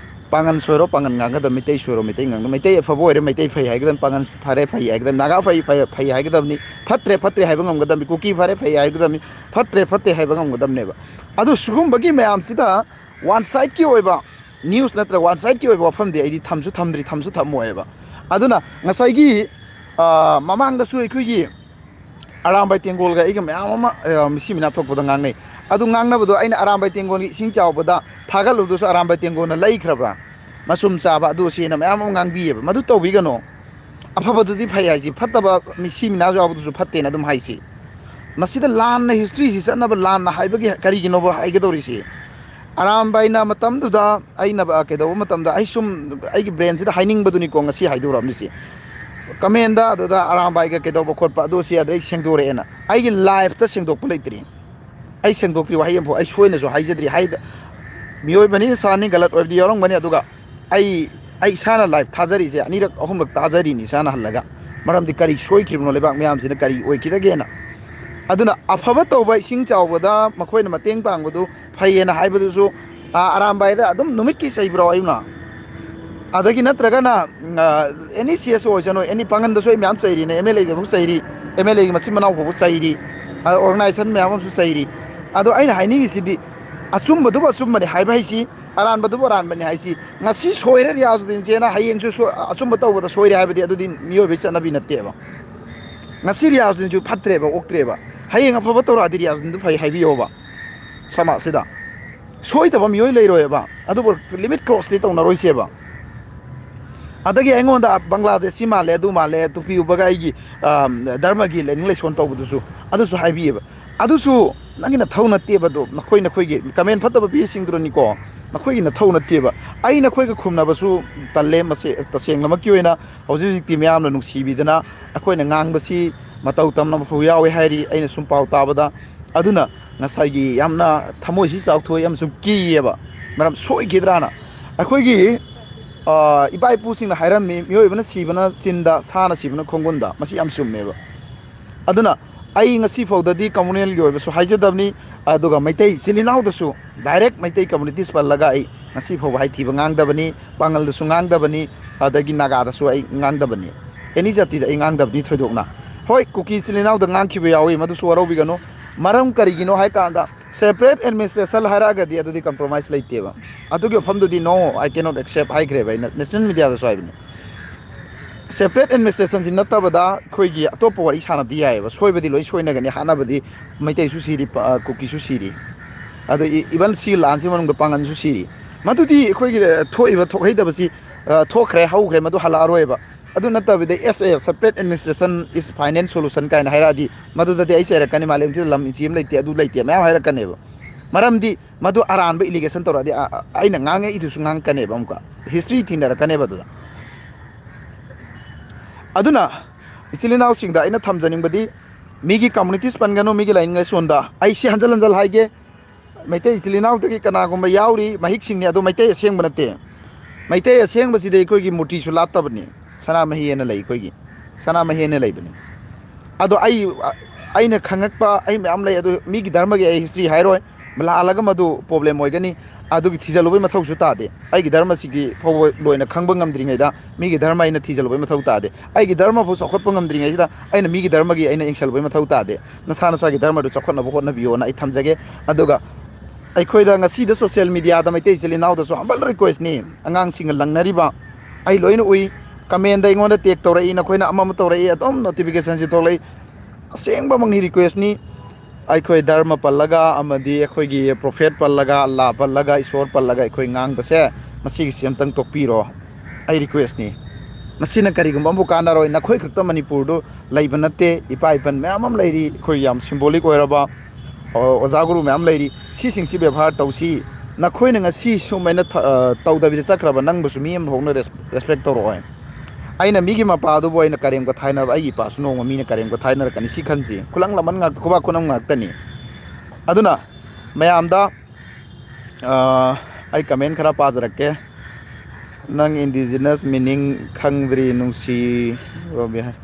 ꯄꯥꯉꯟ ꯁꯣꯏꯔꯣ ꯄꯥꯉꯟ ꯉꯥꯡꯒꯗꯕ, ꯃꯩꯇꯩ ꯁꯣꯏꯔꯣ ꯃꯩꯇꯩ ꯉꯥꯡꯒꯗꯕ, ꯃꯩꯇꯩ ꯑꯐꯕ ꯑꯣꯏꯔꯦ ꯃꯩꯇꯩ ꯐꯩ ꯍꯥꯏꯒꯗꯕꯅꯤ, ꯄꯥꯉꯟ ꯐꯔꯦ ꯐꯩ ꯍꯥꯏꯒꯗꯕꯅꯤ, ꯅꯥꯒꯥ ꯐꯩ, ꯐꯩ, ꯐꯩ ꯍꯥꯏꯒꯗꯕꯅꯤ, ꯐꯠꯇ꯭ꯔꯦ ꯐꯠꯇ꯭ꯔꯦ ꯍꯥꯏꯕ ꯉꯝꯒꯗꯕꯅꯤ, ꯀꯨꯀꯤ ꯐꯔꯦ ꯐꯩ ꯍꯥꯏꯒꯗꯕꯅꯤ, ꯐꯠꯇ꯭ꯔꯦ ꯐꯠꯇꯦ ꯍꯥꯏꯕ ꯉꯝꯒꯗꯕꯅꯦꯕ꯫ ꯑꯗꯨ ꯁꯤꯒꯨꯝꯕꯒꯤ ꯃꯌꯥꯝꯁꯤꯗ one sideꯀꯤ ꯑꯣꯏꯕ news ꯅꯠꯇ꯭ꯔꯒ one sideꯀꯤ ꯑꯣꯏꯕ ꯋꯥꯐꯝꯗꯤ ꯑꯩꯗꯤ ꯊꯝꯁꯨ ꯊꯝꯗ꯭ꯔꯤ, ꯊꯝꯁꯨ ꯊꯝꯃꯣꯏꯕ꯫ ꯑꯗꯨꯅ ꯉꯁꯥꯏꯒꯤ, ꯑ, ꯃꯃꯥꯡꯗꯁꯨ ꯑꯩꯈꯣꯏꯒꯤ ꯑꯔꯥꯝꯕꯥꯏ ꯇꯦꯡꯒꯣꯜꯒ ꯑꯩꯒ ꯃꯌꯥꯝ ꯑꯃ, ꯑ, ꯃꯤꯁꯤ ꯃꯤꯅꯥ ꯊꯣꯛꯄꯗ ꯉꯥꯡꯅꯩ꯫ ꯑꯗꯨ ꯉꯥꯡꯅꯕꯗꯣ ꯑꯩꯅ ꯑꯔꯥꯝꯕꯥꯏ ꯇꯦꯡꯒꯣꯜꯒꯤ ꯏꯁꯤꯡ ꯆꯥꯎꯕꯗ ꯊꯥꯒꯠꯂꯨꯕꯗꯨꯁꯨ ꯑꯔꯥꯝꯕꯥꯏ ꯇꯦꯡꯒꯣꯜꯅ ꯂꯩꯈ꯭ꯔꯕ꯭ꯔꯥ? ꯃꯆꯨꯝ ꯆꯥꯕ ꯑꯗꯨ ꯁꯤꯅ ꯃꯌꯥꯝ ꯑꯃ ꯉꯥꯡꯕꯤꯌꯦꯕ꯫ ꯃꯗꯨ ꯇꯧꯕꯤꯒꯅꯣ꯫ ꯑꯐꯕꯗꯨꯗꯤ ꯐꯩ ꯍꯥꯏꯁꯤ, ꯐꯠꯇꯕ ꯃꯤꯁꯤ ꯃꯤꯅꯥ ꯌꯥꯎꯕꯗꯨꯁꯨ ꯐꯠꯇꯦꯅ ꯑꯗꯨꯝ ꯍꯥꯏꯁꯤ꯫ ꯃꯁꯤꯗ ꯂꯥꯟꯅ historyꯁꯤ ꯆꯠꯅꯕ ꯂꯥꯟꯅ ꯍꯥꯏꯕꯒꯤ ꯀꯔꯤꯒꯤꯅꯣꯕ ꯍꯥꯏꯒꯗꯧꯔꯤꯁꯤ? ꯑꯔꯥꯝꯕꯥꯏꯅ ꯃꯇꯝꯗꯨꯗ ꯑꯩꯅ, ꯑ, ꯀꯩꯗꯧꯕ ꯃꯇꯝꯗ ꯑꯩ ꯁꯨꯝ ꯑꯩꯒꯤ brainꯁꯤꯗ ꯍꯥꯏꯅꯤꯡꯕꯗꯨꯅꯤꯀꯣ ꯉꯁꯤ ꯍꯥꯏꯗꯣꯔꯛꯑꯝꯃꯤꯁꯤ꯫ Commentꯗ ꯑꯗꯨꯗ ꯑꯔꯥꯝꯕꯥꯏꯒ ꯀꯩꯗꯧꯕ ꯈꯣꯠꯄ ꯑꯗꯨ ꯁꯤ ꯑꯗꯩ ꯁꯦꯡꯗꯣꯔꯛꯑꯦꯅ꯫ ꯑꯩꯒꯤ lifeꯇ ꯁꯦꯡꯗꯣꯛꯄ ꯂꯩꯇ꯭ꯔꯤ꯫ ꯑꯩ ꯁꯦꯡꯗꯣꯛꯇ꯭ꯔꯤ, ꯋꯥꯍꯩ ꯑꯃꯐꯥꯎ ꯑꯩ ꯁꯣꯏꯅꯁꯨ ꯍꯥꯏꯖꯗ꯭ꯔꯤ꯫ ꯍꯥꯏꯗ-, ꯃꯤꯑꯣꯏꯕꯅꯤ, ꯏꯟꯁꯥꯟꯅꯤ, ꯒꯂꯠ ꯑꯣꯏꯕꯗꯤ ꯌꯥꯎꯔꯝꯒꯅꯤ, ꯑꯗꯨꯒ ꯑꯩ, ꯑꯩ ꯏꯁꯥꯅ live ꯊꯥꯖꯔꯤꯁꯦ ꯑꯅꯤꯔꯛ ꯑꯍꯨꯝꯂꯛ ꯊꯥꯖꯔꯤꯅꯤ ꯏꯁꯥꯅ ꯍꯜꯂꯒ꯫ ꯃꯔꯝꯗꯤ ꯀꯔꯤ ꯁꯣꯏꯈ꯭ꯔꯤꯕꯅꯣ, ꯂꯩꯕꯥꯛ ꯃꯌꯥꯝꯁꯤꯅ ꯀꯔꯤ ꯑꯣꯏꯈꯤꯗꯒꯦꯅ꯫ ꯑꯗꯨꯅ ꯑꯐꯕ ꯇꯧꯕ, ꯏꯁꯤꯡ ꯆꯥꯎꯕꯗ ꯃꯈꯣꯏꯅ ꯃꯇꯦꯡ ꯄꯥꯡꯕꯗꯨ ꯐꯩꯌꯦꯅ ꯍꯥꯏꯕꯗꯨꯁꯨ, ꯑꯥ, ꯑꯔꯥꯝꯕꯥꯏꯗ ꯑꯗꯨꯝ ꯅꯨꯃꯤꯠꯀꯤ ꯆꯩꯕ꯭ꯔꯣ ꯑꯩꯅ? ꯑꯗꯒꯤ ꯅꯠꯇ꯭ꯔꯒꯅ, ꯎꯝ, ꯑꯥ, any CSO ꯑꯣꯏꯁꯅꯨ, any ꯄꯥꯡꯒꯟꯗꯁꯨ ꯑꯩ ꯃꯌꯥꯝ ꯆꯩꯔꯤꯅꯦ, MLAꯗꯕꯨ ꯆꯩꯔꯤ, MLAꯒꯤ ꯃꯆꯤꯟ ꯃꯅꯥꯎ ꯐꯥꯎꯕ ꯆꯩꯔꯤ, ꯑꯗ organization ꯃꯌꯥꯝ ꯑꯃꯁꯨ ꯆꯩꯔꯤ꯫ ꯑꯗꯣ ꯑꯩꯅ ꯍꯥꯏꯅꯤꯡꯉꯤꯁꯤꯗꯤ, ꯑꯆꯨꯝꯕꯗꯨꯕꯨ ꯑꯆꯨꯝꯕꯅꯤ ꯍꯥꯏꯕ ꯍꯥꯏꯁꯤ, ꯑꯔꯥꯟꯕꯗꯨꯕꯨ ꯑꯔꯥꯟꯕꯅꯤ ꯍꯥꯏꯁꯤ, ꯉꯁꯤ ꯁꯣꯏꯔꯦ ꯔꯤꯌꯥꯖꯨꯗꯤꯟꯁꯦꯅ ꯍꯌꯦꯡꯁꯨ ꯁꯣ-, ꯑꯆꯨꯝꯕ ꯇꯧꯕꯗ ꯁꯣꯏꯔꯦ ꯍꯥꯏꯕꯗꯤ ꯑꯗꯨꯗꯤ ꯃꯤꯑꯣꯏꯕꯒꯤ ꯆꯠꯅꯕꯤ ꯅꯠꯇꯦꯕ꯫ ꯉꯁꯤ ꯔꯤꯌꯥꯖꯨꯗꯤꯟꯁꯨ ꯐꯠꯇ꯭ꯔꯦꯕ, ꯑꯣꯛꯇ꯭ꯔꯦꯕ, ꯍꯌꯦꯡ ꯑꯐꯕ ꯇꯧꯔꯛꯑꯗꯤ ꯔꯤꯌꯥꯖꯨꯗꯤꯟꯗꯨ ꯐꯩ ꯍꯥꯏꯕꯤꯌꯣꯕ ꯁꯃꯥꯖꯁꯤꯗ꯫ ꯁꯣꯏꯗꯕ ꯃꯤꯑꯣꯏ ꯂꯩꯔꯣꯏꯕ, ꯑꯗꯨꯕꯨ limit crossꯇꯤ ꯇꯧꯅꯔꯣꯏꯁꯦꯕ꯫ ꯑꯗꯒꯤ ꯑꯩꯉꯣꯟꯗ ꯕꯪꯒ꯭ꯂꯥꯗꯦꯁꯤ ꯃꯥꯜꯂꯦ, ꯑꯗꯨ ꯃꯥꯜꯂꯦ, ꯇꯨꯄꯤ ꯎꯞꯄꯒ ꯑꯩꯒꯤ, ꯑ, ꯙꯔꯃꯒꯤ ꯂꯥꯏꯅꯤꯡ ꯂꯥꯏꯁꯣꯟ ꯇꯧꯕꯗꯨꯁꯨ, ꯑꯗꯨꯁꯨ ꯍꯥꯏꯕꯤꯌꯦꯕ꯫ ꯑꯗꯨꯁꯨ ꯅꯪꯒꯤ ꯅꯊꯧ ꯅꯠꯇꯦꯕ꯫ ꯑꯗꯣ ꯅꯈꯣꯏ, ꯅꯈꯣꯏꯒꯤ ꯀꯃꯦꯟ ꯐꯠꯇꯕ ꯄꯤꯔꯤꯁꯤꯡꯗꯨꯅꯅꯤꯀꯣ, ꯅꯈꯣꯏꯒꯤ ꯅꯊꯧ ꯅꯠꯇꯦꯕ꯫ ꯑꯩ ꯅꯈꯣꯏꯒ ꯈꯨꯝꯅꯕꯁꯨ ꯇꯜꯂꯦ꯫ ꯃꯁꯤ ꯇꯁꯦꯡꯅꯃꯛꯀꯤ ꯑꯣꯏꯅ ꯍꯧꯖꯤꯛ ꯍꯧꯖꯤꯛꯇꯤ ꯃꯤꯌꯥꯝꯅ ꯅꯨꯡꯁꯤꯕꯤꯗꯅ ꯑꯩꯈꯣꯏꯅ ꯉꯥꯡꯕꯁꯤ ꯃꯇꯧ ꯇꯝꯅꯕ ꯐꯥꯎ ꯌꯥꯎꯋꯦ ꯍꯥꯏꯔꯤ, ꯑꯩꯅ ꯁꯨꯝ ꯄꯥꯎ ꯇꯥꯕꯗ꯫ ꯑꯗꯨꯅ ꯉꯁꯥꯏꯒꯤ ꯌꯥꯝꯅ ꯊꯃꯣꯏꯁꯤ ꯆꯥꯎꯊꯣꯛꯏ ꯑꯃꯁꯨꯡ ꯀꯤꯌꯦꯕ꯫ ꯃꯔꯝ ꯁꯣꯏꯈꯤꯗ꯭ꯔꯥꯅ꯫ ꯑꯩꯈꯣꯏꯒꯤ, ꯑ, ꯏꯄꯥ ꯏꯄꯨꯁꯤꯡꯅ ꯍꯥꯏꯔꯝꯃꯤ, "ꯃꯤꯑꯣꯏꯕꯅ ꯁꯤꯕꯅ ꯆꯤꯟꯗ, ꯁꯥꯅ ꯁꯤꯕꯅ ꯈꯣꯡꯒꯨꯟꯗ"꯫ ꯃꯁꯤ ꯌꯥꯝ ꯆꯨꯝꯃꯦꯕ꯫ ꯑꯗꯨꯅ ꯑꯩ ꯉꯁꯤ ꯐꯥꯎꯗꯗꯤ ꯀꯝꯃꯨꯅꯦꯜꯒꯤ ꯑꯣꯏꯕꯁꯨ ꯍꯥꯏꯖꯗꯕꯅꯤ, ꯑꯗꯨꯒ ꯃꯩꯇꯩ ꯏꯆꯤꯜ ꯏꯅꯥꯎꯗꯁꯨ, ꯗꯥꯏꯔꯦꯛ ꯃꯩꯇꯩ ꯀꯝꯃꯨꯅꯤꯇꯤꯁ ꯄꯜꯂꯒ ꯑꯩ ꯉꯁꯤ ꯐꯥꯎꯕ ꯍꯥꯏꯊꯤꯕ ꯉꯥꯡꯗꯕꯅꯤ, ꯄꯥꯉꯜꯗꯁꯨ ꯉꯥꯡꯗꯕꯅꯤ, ꯑꯗꯒꯤ ꯅꯥꯒꯥꯗꯁꯨ ꯑꯩ ꯉꯥꯡꯗꯕꯅꯤ꯫ ꯑꯦꯅꯤ ꯖꯥꯇꯤꯗ ꯑꯩ ꯉꯥꯡꯗꯕꯅꯤ ꯊꯣꯏꯗꯣꯛꯅ꯫ ꯍꯣꯏ, ꯀꯨꯀꯤ ꯏꯆꯤꯜ ꯏꯅꯥꯎꯗ ꯉꯥꯡꯈꯤꯕ ꯌꯥꯎꯏ, ꯃꯗꯨꯁꯨ ꯋꯥꯔꯧꯕꯤꯒꯅꯨ꯫ ꯃꯔꯝ ꯀꯔꯤꯒꯤꯅꯣ ꯍꯥꯏ ꯀꯥꯟꯗ, separate administration ꯍꯥꯏꯔꯛꯑꯒꯗꯤ ꯑꯗꯨꯗꯤ compromise ꯂꯩꯇꯦꯕ꯫ ꯑꯗꯨꯒꯤ ꯋꯥꯐꯝꯗꯨꯗꯤ no, I cannot accept ꯍꯥꯏꯈ꯭ꯔꯦꯕ ꯑꯩꯅ, ꯅꯦꯁꯅꯦꯜ ꯃꯤꯗꯤꯌꯥꯗꯁꯨ ꯍꯥꯏꯕꯅꯤ꯫ Separate administrationꯁꯤ ꯅꯠꯇꯕꯗ ꯑꯩꯈꯣꯏꯒꯤ ꯑꯇꯣꯞꯄ ꯋꯥꯔꯤ ꯁꯥꯟꯅꯕꯗꯤ ꯌꯥꯏꯑꯕ꯫ ꯁꯣꯏꯕꯗꯤ ꯂꯣꯏ ꯁꯣꯏꯅꯒꯅꯤ, ꯍꯥꯠꯅꯕꯗꯤ ꯃꯩꯇꯩꯁꯨ ꯁꯤꯔꯤ, ꯄ-, ꯑ, ꯀꯨꯀꯤꯁꯨ ꯁꯤꯔꯤ꯫ ꯑꯗꯣ ꯏ-, even ꯁꯤ ꯂꯥꯟꯁꯤ ꯃꯅꯨꯡꯗ ꯄꯥꯡꯒꯟꯁꯨ ꯁꯤꯔꯤ꯫ ꯃꯗꯨꯗꯤ ꯑꯩꯈꯣꯏꯒꯤ, ꯑ, ꯊꯣꯛꯏꯕ ꯊꯣꯛꯍꯩꯗꯕꯁꯤ, ꯑ, ꯊꯣꯛꯈ꯭ꯔꯦ, ꯍꯧꯈ꯭ꯔꯦ, ꯃꯗꯨ ꯍꯜꯂꯛꯑꯔꯣꯏꯕ꯫ ꯑꯗꯨ ꯅꯠꯇꯕꯤꯗ as a separate administration is final solution ꯀꯥꯏꯅ ꯍꯥꯏꯔꯛꯑꯗꯤ, ꯃꯗꯨꯗꯗꯤ ꯑꯩ ꯆꯩꯔꯛꯀꯅꯤ, "ꯃꯥꯂꯦꯝꯁꯤꯗ ꯂꯝ ꯏꯆꯦ ꯑꯃ ꯂꯩꯇꯦ, ꯑꯗꯨ ꯂꯩꯇꯦ", ꯃꯌꯥꯝ ꯍꯥꯏꯔꯛꯀꯅꯦꯕ꯫ ꯃꯔꯝꯗꯤ ꯃꯗꯨ ꯑꯔꯥꯟꯕ allegation ꯇꯧꯔꯛꯑꯗꯤ, ꯑ-, ꯑ-, ꯑꯩꯅ ꯉꯥꯡꯉꯦ, ꯏꯗꯨꯁꯨ ꯉꯥꯡꯉꯛꯀꯅꯦꯕ ꯑꯃꯨꯛꯀ꯫ History ꯊꯤꯅꯔꯛꯀꯅꯦꯕ ꯑꯗꯨꯗ꯫ ꯑꯗꯨꯅ ꯏꯆꯤꯜ ꯏꯅꯥꯎꯁꯤꯡꯗ ꯑꯩꯅ ꯊꯝꯖꯅꯤꯡꯕꯗꯤ, ꯃꯤꯒꯤ communities ꯄꯟꯒꯅꯨ, ꯃꯤꯒꯤ ꯂꯥꯏꯅꯤꯡ ꯂꯥꯏꯁꯣꯟꯗ꯫ ꯑꯩ ꯁꯤ ꯍꯟꯖꯜ ꯍꯟꯖꯜ ꯍꯥꯏꯒꯦ, ꯃꯩꯇꯩ ꯏꯆꯤꯜ ꯏꯅꯥꯎꯗꯒꯤ ꯀꯅꯥꯒꯨꯝꯕ ꯌꯥꯎꯔꯤ, ꯃꯍꯤꯛꯁꯤꯡꯅꯤ, ꯑꯗꯣ ꯃꯩꯇꯩ ꯑꯁꯦꯡꯕ ꯅꯠꯇꯦ꯫ ꯃꯩꯇꯩ ꯑꯁꯦꯡꯕꯁꯤꯗꯤ ꯑꯩꯈꯣꯏꯒꯤ ꯃꯨꯔꯇꯤꯁꯨ ꯂꯥꯠꯇꯕꯅꯤ, ꯁꯅꯥꯃꯍꯤ ꯑꯅ ꯂꯩ ꯑꯩꯈꯣꯏꯒꯤ, ꯁꯅꯥꯃꯍꯤ ꯑꯅ ꯂꯩꯕꯅꯤ꯫ ꯑꯗꯣ ꯑꯩ, ꯑꯩꯅ ꯈꯪꯉꯛꯄ ꯑꯩ ꯃꯌꯥꯝ ꯂꯩ, ꯑꯗꯨ ꯃꯤꯒꯤ ꯙꯔꯃꯒꯤ ꯑꯩ history ꯍꯥꯏꯔꯣꯏ, ꯂꯥꯜꯂꯒ ꯃꯗꯨ problem ꯑꯣꯏꯒꯅꯤ꯫ ꯑꯗꯨꯒꯤ ꯊꯤꯖꯤꯜꯂꯨꯕꯒꯤ ꯃꯊꯧꯁꯨ ꯇꯥꯗꯦ꯫ ꯑꯩꯒꯤ ꯙꯔꯃꯁꯤꯒꯤ ꯐꯥꯎꯕ ꯂꯣꯏꯅ ꯈꯪꯕ ꯉꯝꯗ꯭ꯔꯤꯉꯩꯗ ꯃꯤꯒꯤ ꯙꯔꯃ ꯑꯩꯅ ꯊꯤꯖꯤꯜꯂꯨꯕꯒꯤ ꯃꯊꯧ ꯇꯥꯗꯦ꯫ ꯑꯩꯒꯤ ꯙꯔꯃ ꯐꯥꯎ ꯆꯥꯎꯈꯠꯄ ꯉꯝꯗ꯭ꯔꯤꯉꯩꯁꯤꯗ ꯑꯩꯅ ꯃꯤꯒꯤ ꯙꯔꯃꯒꯤ ꯑꯩꯅ ꯌꯦꯡꯁꯤꯜꯂꯨꯕꯒꯤ ꯃꯊꯧ ꯇꯥꯗꯦ꯫ ꯅꯁꯥ ꯅꯁꯥꯒꯤ ꯙꯔꯃꯗꯨ ꯆꯥꯎꯈꯠꯅꯕ ꯍꯣꯠꯅꯕꯤꯌꯣꯅ ꯑꯩ ꯊꯝꯖꯒꯦ꯫ ꯑꯗꯨꯒ ꯑꯩꯈꯣꯏꯗ ꯉꯁꯤꯗ social mediaꯗ ꯃꯩꯇꯩ ꯏꯆꯤꯜ ꯏꯅꯥꯎꯗꯁꯨ humble requestꯅꯤ, ꯑꯉꯥꯡꯁꯤꯡꯒ ꯂꯪꯅꯔꯤꯕ, ꯑꯩ ꯂꯣꯏꯅ ꯎꯏ, commentꯗ ꯑꯩꯉꯣꯟꯗ tag ꯇꯧꯔꯛꯏ, ꯅꯈꯣꯏꯅ ꯑꯃ ꯑꯃ ꯇꯧꯔꯛꯏ, ꯑꯗꯨꯝ notificationꯁꯤ ꯊꯣꯛꯂꯛꯏ꯫ ꯑꯁꯦꯡꯕꯃꯛꯅꯤ requestꯅꯤ꯫ ꯑꯩꯈꯣꯏ ꯙꯔꯃ ꯄꯜꯂꯒ ꯑꯃꯗꯤ ꯑꯩꯈꯣꯏꯒꯤ prophet ꯄꯜꯂꯒ, ꯑꯜꯂꯥ ꯄꯜꯂꯒ, ꯏꯁꯣꯔ ꯄꯜꯂꯒ ꯑꯩꯈꯣꯏ ꯉꯥꯡꯕꯁꯦ, ꯃꯁꯤꯒꯤꯁꯤ ꯑꯝꯇꯪ ꯇꯣꯛꯄꯤꯔꯣ꯫ ꯑꯩ ꯔꯤꯀ꯭ꯋꯦꯁꯅꯤ꯫ ꯃꯁꯤꯅ ꯀꯔꯤꯒꯨꯝꯕ ꯑꯃꯐꯥꯎ ꯀꯥꯟꯅꯔꯣꯏ꯫ ꯅꯈꯣꯏ ꯈꯛꯇ ꯃꯅꯤꯄꯨꯔꯗꯨ ꯂꯩꯕ ꯅꯠꯇꯦ, ꯏꯄꯥ ꯏꯄꯟ ꯃꯌꯥꯝ ꯑꯃ ꯂꯩꯔꯤ, ꯑꯩꯈꯣꯏ ꯌꯥꯝ ꯁꯤꯝꯕꯣꯂꯤꯛ ꯑꯣꯏꯔꯕ, ꯑꯣ, ꯑꯣꯖꯥ ꯒꯨꯔꯨ ꯃꯌꯥꯝ ꯂꯩꯔꯤ꯫ ꯁꯤꯁꯤꯡꯁꯤ ꯕꯦꯕꯥꯔ ꯇꯧꯁꯤ꯫ ꯅꯈꯣꯏꯅ ꯉꯁꯤ ꯁꯨꯃꯥꯏꯅ ꯊ-, ꯑ, ꯇꯧꯗꯕꯤꯗ ꯆꯠꯈ꯭ꯔꯕ ꯅꯪꯕꯨꯁꯨ ꯃꯤ ꯑꯃ ꯐꯥꯎꯅ ꯔꯦꯁ-, ꯔꯦꯁꯄꯦꯛ ꯇꯧꯔꯛꯑꯣꯏ꯫ ꯑꯩꯅ ꯃꯤꯒꯤ ꯃꯄꯥꯗꯨꯕꯨ ꯑꯩꯅ ꯀꯔꯦꯝꯒ ꯊꯥꯏꯅꯕ, ꯑꯩꯒꯤ ꯏꯄꯥꯁꯨ ꯅꯣꯡꯃ ꯃꯤꯅ ꯀꯔꯦꯝꯒ ꯊꯥꯏꯅꯔꯛꯀꯅꯤ ꯁꯤ ꯈꯟꯁꯤ꯫ ꯈꯨꯂꯪ ꯂꯃꯟ ꯉꯥꯛꯇ, ꯈꯨꯕꯥꯛ ꯈꯨꯅꯝ ꯉꯥꯛꯇꯅꯤ꯫ ꯑꯗꯨꯅ ꯃꯌꯥꯝꯗ ꯑꯥ, ꯑꯩ ꯀꯃꯦꯟ ꯈꯔ ꯄꯥꯖꯔꯛꯀꯦ꯫ "ꯅꯪ ꯏꯟꯗꯤꯖꯤꯅꯁ ꯃꯤꯅꯤꯡ ꯈꯪꯗ꯭ꯔꯤ, ꯅꯨꯡꯁꯤ ꯔꯣꯕꯤꯍꯥꯔ꯫"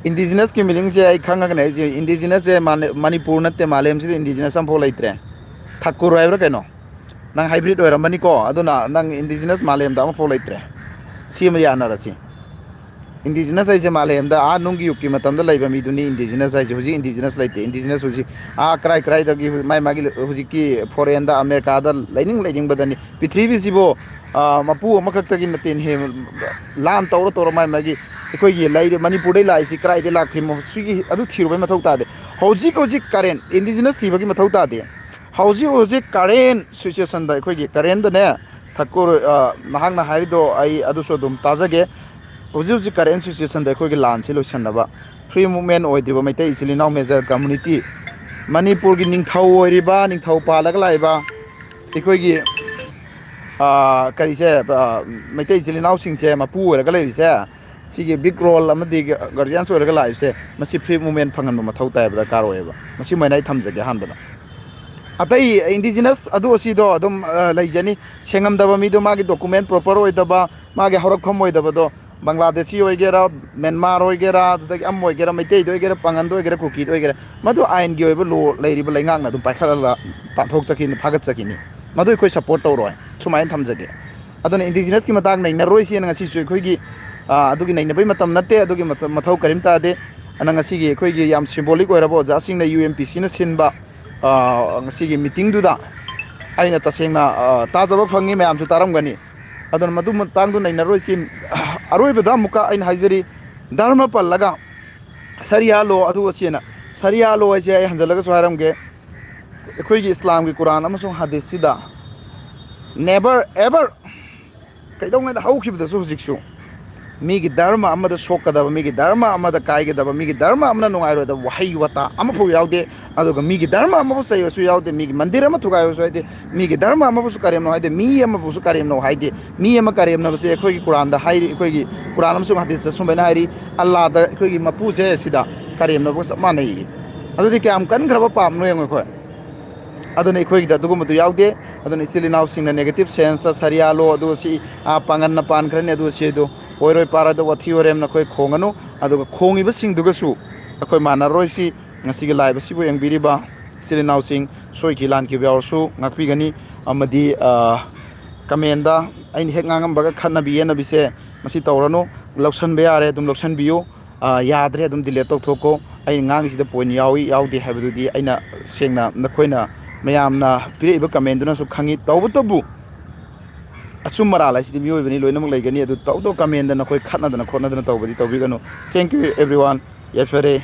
ꯏꯟꯗꯤꯖꯤꯅꯁꯀꯤ ꯃꯤꯅꯤꯡꯁꯦ ꯑꯩ ꯈꯪꯉꯒꯅꯦ꯫ ꯑꯩꯁꯦ ꯏꯟꯗꯤꯖꯤꯅꯁꯁꯦ ꯃꯥꯂꯦ-, ꯃꯅꯤꯄꯨꯔ ꯅꯠꯇꯦ, ꯃꯥꯂꯦꯝꯁꯤꯗ ꯏꯟꯗꯤꯖꯤꯅꯁ ꯑꯃꯐꯥꯎ ꯂꯩꯇ꯭ꯔꯦ꯫ ꯊꯥꯀꯨꯔ ꯍꯥꯏꯕ꯭ꯔꯥ ꯀꯩꯅꯣ? ꯅꯪ ꯍꯥꯏꯕ꯭ꯔꯤꯠ ꯑꯣꯏꯔꯝꯃꯅꯤꯀꯣ꯫ ꯑꯗꯨꯅ ꯅꯪ ꯏꯟꯗꯤꯖꯤꯅꯁ ꯃꯥꯂꯦꯝꯗ ꯑꯃꯐꯥꯎ ꯂꯩꯇ꯭ꯔꯦ꯫ ꯁꯤ ꯑꯃ ꯌꯥꯅꯔꯁꯤ꯫ ꯏꯟꯗꯤꯖꯤꯅꯁ ꯍꯥꯏꯁꯦ ꯃꯥꯂꯦꯝꯗ ꯑꯥ ꯅꯨꯡꯒꯤ ꯌꯨꯒꯀꯤ ꯃꯇꯝꯗ ꯂꯩꯕ ꯃꯤꯗꯨꯅꯤ ꯏꯟꯗꯤꯖꯤꯅꯁ ꯍꯥꯏꯁꯦ꯫ ꯍꯧꯖꯤꯛ ꯏꯟꯗꯤꯖꯤꯅꯁ ꯂꯩꯇꯦ꯫ ꯏꯟꯗꯤꯖꯤꯅꯁ ꯍꯧꯖꯤꯛ ꯑꯥ ꯀꯔꯥꯏ ꯀꯔꯥꯏꯗꯒꯤ ꯍꯧꯖꯤꯛ ꯃꯥꯏ ꯃꯥꯒꯤ ꯍꯧꯖꯤꯛꯀꯤ ꯐꯣꯔꯦꯟꯗ, ꯑꯃꯦꯔꯤꯀꯥꯗ ꯂꯩꯅꯤꯡ ꯂꯩꯅꯤꯡꯕꯗꯅꯤ꯫ ꯄ꯭ꯔꯤꯊꯤꯕꯤꯁꯤꯕꯨ, ꯑꯥ, ꯃꯄꯨ ꯑꯃꯈꯛꯇꯒꯤ ꯅꯠꯇꯦꯅꯦꯍꯦ, ꯂꯥꯟ ꯇꯧꯔ ꯇꯧꯔ ꯃꯥꯏ ꯃꯥꯒꯤ ꯑꯩꯈꯣꯏꯒꯤ ꯂꯩꯔꯤ-, ꯃꯅꯤꯄꯨꯔꯗꯩ ꯂꯥꯛꯏꯁꯤ ꯀꯔꯥꯏꯗꯩ ꯂꯥꯛꯈ꯭ꯔꯤꯃꯣ? ꯁꯤꯒꯤ ꯑꯗꯨ ꯊꯤꯔꯨꯕꯩ ꯃꯊꯧ ꯇꯥꯗꯦ꯫ ꯍꯧꯖꯤꯛ ꯍꯧꯖꯤꯛ ꯀꯔꯦꯟ ꯏꯟꯗꯤꯖꯤꯅꯁ ꯊꯤꯕꯒꯤ ꯃꯊꯧ ꯇꯥꯗꯦ꯫ ꯍꯧꯖꯤꯛ ꯍꯧꯖꯤꯛ ꯀꯔꯦꯟ ꯁꯤꯆꯨꯋꯦꯁꯟꯗ, ꯑꯩꯈꯣꯏꯒꯤ ꯀꯔꯦꯟꯗꯅꯦ, ꯊꯛꯀꯨꯔ, ꯑ, ꯅꯍꯥꯛꯅ ꯍꯥꯏꯔꯤꯗꯣ ꯑꯩ ꯑꯗꯨꯁꯨ ꯑꯗꯨꯝ ꯇꯥꯖꯒꯦ꯫ ꯍꯧꯖꯤꯛ ꯍꯧꯖꯤꯛ ꯀꯔꯦꯟ ꯁꯤꯆꯨꯋꯦꯁꯟꯗ ꯑꯩꯈꯣꯏꯒꯤ ꯂꯥꯟꯁꯤ ꯂꯣꯏꯁꯤꯟꯅꯕ, ꯐ꯭ꯔꯤ ꯃꯨꯚꯃꯦꯟ ꯑꯣꯏꯗ꯭ꯔꯤꯕ ꯃꯩꯇꯩ ꯏꯆꯤꯜ ꯏꯅꯥꯎ ꯃꯦꯖꯔ ꯀꯝꯃꯨꯅꯤꯇꯤ, ꯃꯅꯤꯄꯨꯔꯒꯤ ꯅꯤꯡꯊꯧ ꯑꯣꯏꯔꯤꯕ, ꯅꯤꯡꯊꯧ ꯄꯥꯜꯂꯒ ꯂꯥꯛꯏꯕ ꯑꯩꯈꯣꯏꯒꯤ, ꯑ, ꯀꯔꯤꯁꯦ, ꯑ, ꯃꯩꯇꯩ ꯏꯆꯤꯜ ꯏꯅꯥꯎꯁꯤꯡꯁꯦ ꯃꯄꯨ ꯑꯣꯏꯔꯒ ꯂꯩꯔꯤꯁꯦ, ꯁꯤꯒꯤ ꯕꯤꯛ ꯔꯣꯜ ꯑꯃꯗꯤ ꯒꯥꯔꯖꯤꯌꯥꯟꯁ ꯑꯣꯏꯔꯒ ꯂꯥꯛꯏꯕꯁꯦ, ꯃꯁꯤ ꯐ꯭ꯔꯤ ꯃꯨꯚꯃꯦꯟ ꯐꯪꯍꯟꯕ ꯃꯊꯧ ꯇꯥꯏꯕ ꯗꯔꯀꯥꯔ ꯑꯣꯏꯌꯦꯕ꯫ ꯃꯁꯤꯃ ꯑꯩꯅ ꯑꯩ ꯊꯝꯖꯒꯦ ꯑꯍꯥꯟꯕꯗ꯫ ꯑꯇꯩ ꯏꯟꯗꯤꯖꯤꯅꯁ ꯑꯗꯨ ꯑꯁꯤꯗꯣ ꯑꯗꯨꯝ, ꯑ, ꯂꯩꯖꯅꯤ꯫ ꯁꯦꯡꯉꯝꯗꯕ ꯃꯤꯗꯣ, ꯃꯥꯒꯤ ꯗꯣꯀꯨꯃꯦꯟ ꯄ꯭ꯔꯣꯄꯔ ꯑꯣꯏꯗꯕ, ꯃꯥꯒꯤ ꯍꯧꯔꯛꯐꯝ ꯑꯣꯏꯗꯕꯗꯣ, ꯕꯪꯒ꯭ꯂꯥꯗꯦꯁꯤ ꯑꯣꯏꯒꯦꯔꯥ, ꯃ꯭ꯌꯥꯟꯃꯥꯔ ꯑꯣꯏꯒꯦꯔꯥ, ꯑꯗꯨꯗꯒꯤ ꯑꯃ ꯑꯣꯏꯒꯦꯔꯥ, ꯃꯩꯇꯩꯗ ꯑꯣꯏꯒꯦꯔꯥ, ꯄꯥꯉꯟꯗ ꯑꯣꯏꯒꯦꯔꯥ, ꯀꯨꯀꯤꯗ ꯑꯣꯏꯒꯦꯔꯥ, ꯃꯗꯨ ꯑꯥꯏꯟꯒꯤ ꯑꯣꯏꯕ ꯂꯣ ꯂꯩꯔꯤꯕ ꯂꯩꯉꯥꯛꯅ ꯑꯗꯨꯝ ꯄꯥꯏꯈꯠꯂꯒ ꯇꯥꯟꯊꯣꯛꯆꯈꯤꯅꯤ, ꯐꯥꯒꯠꯆꯈꯤꯅꯤ꯫ ꯃꯗꯨ ꯑꯩꯈꯣꯏ ꯁꯞꯄꯣꯔꯠ ꯇꯧꯔꯣꯏ꯫ ꯁꯨꯃꯥꯏꯅ ꯊꯝꯖꯒꯦ꯫ ꯑꯗꯨꯅ ꯏꯟꯗꯤꯖꯤꯅꯁꯀꯤ ꯃꯇꯥꯡ ꯅꯩꯅꯔꯣꯏꯁꯦꯅ ꯉꯁꯤꯁꯨ ꯑꯩꯈꯣꯏꯒꯤ, ꯑ, ꯑꯗꯨꯒꯤ ꯅꯩꯅꯕꯩ ꯃꯇꯝ ꯅꯠꯇꯦ, ꯑꯗꯨꯒꯤ ꯃꯇꯝ, ꯃꯊꯧ ꯀꯔꯤꯝ ꯇꯥꯗꯦ꯫ ꯑꯗꯨꯅ ꯉꯁꯤꯒꯤ ꯑꯩꯈꯣꯏꯒꯤ ꯌꯥꯝ ꯁꯤꯝꯕꯣꯂꯤꯛ ꯑꯣꯏꯔꯕ ꯑꯣꯖꯥꯁꯤꯡꯅ ꯌꯨ ꯑꯦꯝ ꯄꯤ ꯁꯤꯅ ꯁꯤꯟꯕ, ꯑ, ꯉꯁꯤꯒꯤ ꯃꯤꯇꯤꯡꯗꯨꯗ ꯑꯩꯅ ꯇꯁꯦꯡꯅ, ꯑ, ꯇꯥꯖꯕ ꯐꯪꯉꯤ, ꯃꯌꯥꯝꯁꯨ ꯇꯥꯔꯝꯒꯅꯤ꯫ ꯑꯗꯨꯅ ꯃꯗꯨ ꯃꯇꯥꯡꯗꯨ ꯅꯩꯅꯔꯣꯏꯁꯤ꯫ ꯑꯔꯣꯏꯕꯗ ꯑꯃꯨꯛꯀ ꯑꯩꯅ ꯍꯥꯏꯖꯔꯤ, ꯙꯔꯃ ꯄꯜꯂꯒ ꯁꯔꯤꯌꯥ ꯂꯣ ꯑꯗꯨ ꯑꯁꯤꯅ, ꯁꯔꯤꯌꯥ ꯂꯣ ꯍꯥꯏꯁꯦ ꯑꯩ ꯍꯟꯖꯜꯂꯒꯁꯨ ꯍꯥꯏꯔꯝꯒꯦ, ꯑꯩꯈꯣꯏꯒꯤ ꯏꯁꯂꯥꯝꯒꯤ ꯀꯨꯔꯥꯟ ꯑꯃꯁꯨꯡ ꯍꯗꯤꯁꯁꯤꯗ never ever ꯀꯩꯗꯧꯉꯩꯗ ꯍꯧꯈꯤꯕꯗꯁꯨ ꯍꯧꯖꯤꯛꯁꯨ ꯃꯤꯒꯤ ꯙꯔꯃ ꯑꯃꯗ ꯁꯣꯛꯀꯗꯕ, ꯃꯤꯒꯤ ꯙꯔꯃ ꯑꯃꯗ ꯀꯥꯏꯒꯗꯕ, ꯃꯤꯒꯤ ꯙꯔꯃ ꯑꯃꯅ ꯅꯨꯡꯉꯥꯏꯔꯣꯏꯗꯕ ꯋꯥꯍꯩ ꯋꯥꯇꯥ ꯑꯃꯐꯥꯎ ꯌꯥꯎꯗꯦ꯫ ꯑꯗꯨꯒ ꯃꯤꯒꯤ ꯙꯔꯃ ꯑꯃꯕꯨ ꯆꯩꯕꯁꯨ ꯌꯥꯎꯗꯦ, ꯃꯤꯒꯤ ꯃꯟꯗꯤꯔ ꯑꯃ ꯊꯨꯒꯥꯏꯕꯁꯨ ꯍꯥꯏꯗꯦ, ꯃꯤꯒꯤ ꯙꯔꯃ ꯑꯃꯕꯨꯁꯨ ꯀꯔꯦꯝꯅꯧ ꯍꯥꯏꯗꯦ, ꯃꯤ ꯑꯃꯕꯨꯁꯨ ꯀꯔꯦꯝꯅꯧ ꯍꯥꯏꯗꯦ꯫ ꯃꯤ ꯑꯃ ꯀꯔꯦꯝꯅꯕꯁꯦ ꯑꯩꯈꯣꯏꯒꯤ ꯀꯨꯔꯥꯟꯗ ꯍꯥꯏꯔꯤ, ꯑꯩꯈꯣꯏꯒꯤ ꯀꯨꯔꯥꯟ ꯑꯃꯁꯨꯡ ꯍꯗꯤꯁꯇ ꯁꯨꯃꯥꯏꯅ ꯍꯥꯏꯔꯤ, "ꯑꯜꯂꯥꯗ ꯑꯩꯈꯣꯏꯒꯤ ꯃꯄꯨꯁꯦ ꯁꯤꯗ ꯀꯔꯦꯝꯅꯕꯒ ꯆꯞ ꯃꯥꯟꯅꯩ"꯫ ꯑꯗꯨꯗꯤ ꯀꯌꯥꯝ ꯀꯟꯈ꯭ꯔꯕ ꯄꯥꯞꯅꯣ ꯌꯦꯡꯉꯣ ꯑꯩꯈꯣꯏ꯫ ꯑꯗꯨꯅ ꯑꯩꯈꯣꯏꯒꯤꯗ ꯑꯗꯨꯒꯨꯝꯕꯗꯨ ꯌꯥꯎꯗꯦ꯫ ꯑꯗꯨꯅ ꯏꯆꯤꯜ ꯏꯅꯥꯎꯁꯤꯡꯅ negative senseꯇ ꯁꯔꯤꯌꯥ law ꯑꯗꯨ ꯁꯤ, ꯑꯥ, ꯄꯥꯡꯒꯟꯅ ꯄꯥꯟꯈ꯭ꯔꯅꯤ, ꯑꯗꯨ ꯁꯤ ꯑꯗꯨ ꯑꯣꯏꯔꯣꯏ ꯄꯥꯔꯣꯏꯗ ꯋꯥꯊꯤ ꯋꯥꯔꯦꯝꯅ ꯑꯩꯈꯣꯏ ꯈꯣꯡꯒꯅꯨ꯫ ꯑꯗꯨꯒ ꯈꯣꯡꯉꯤꯕꯁꯤꯡꯗꯨꯒꯁꯨ ꯑꯩꯈꯣꯏ ꯃꯥꯟꯅꯔꯣꯏꯁꯤ꯫ ꯉꯁꯤꯒꯤ live ꯑꯁꯤꯕꯨ ꯌꯦꯡꯕꯤꯔꯤꯕ ꯏꯆꯤꯜ ꯏꯅꯥꯎꯁꯤꯡ ꯁꯣꯏꯈꯤ ꯂꯥꯟꯈꯤꯕ ꯌꯥꯎꯔꯁꯨ ꯉꯥꯛꯄꯤꯒꯅꯤ꯫ ꯑꯃꯗꯤ, ꯑꯥ, commentꯗ ꯑꯩꯅ ꯍꯦꯛ ꯉꯥꯡꯉꯝꯕꯒ ꯈꯠꯅꯕꯤ ꯌꯦꯠꯅꯕꯤꯁꯦ ꯃꯁꯤ ꯇꯧꯔꯅꯨ꯫ ꯂꯧꯁꯟꯕ ꯌꯥꯔꯦ ꯑꯗꯨꯝ ꯂꯧꯁꯟꯕꯤꯌꯨ, ꯑꯥ, ꯌꯥꯗ꯭ꯔꯦ ꯑꯗꯨꯝ delete ꯇꯧꯊꯣꯛꯈꯣ꯫ ꯑꯩꯅ ꯉꯥꯡꯉꯤꯁꯤꯗ point ꯌꯥꯎꯏ ꯌꯥꯎꯗꯦ ꯍꯥꯏꯕꯗꯨꯗꯤ ꯑꯩꯅ ꯁꯦꯡꯅ ꯅꯈꯣꯏꯅ ꯃꯌꯥꯝꯅ ꯄꯤꯔꯛꯏꯕ commentꯗꯨꯅꯁꯨ ꯈꯪꯉꯤ꯫ ꯇꯧꯕꯇꯕꯨ ꯑꯆꯨꯝ ꯑꯔꯥꯜ ꯍꯥꯏꯁꯤꯗꯤ ꯃꯤꯑꯣꯏꯕꯅꯤ, ꯂꯣꯏꯅꯃꯛ ꯂꯩꯒꯅꯤ꯫ ꯑꯗꯨ ꯇꯧꯗꯧ commentꯗ ꯅꯈꯣꯏ ꯈꯠꯅꯗꯅ ꯈꯣꯠꯅꯗꯅ ꯇꯧꯕꯗꯤ ꯇꯧꯕꯤꯒꯅꯨ꯫ Thank you everyone꯫ ꯌꯥꯏꯐꯔꯦ꯫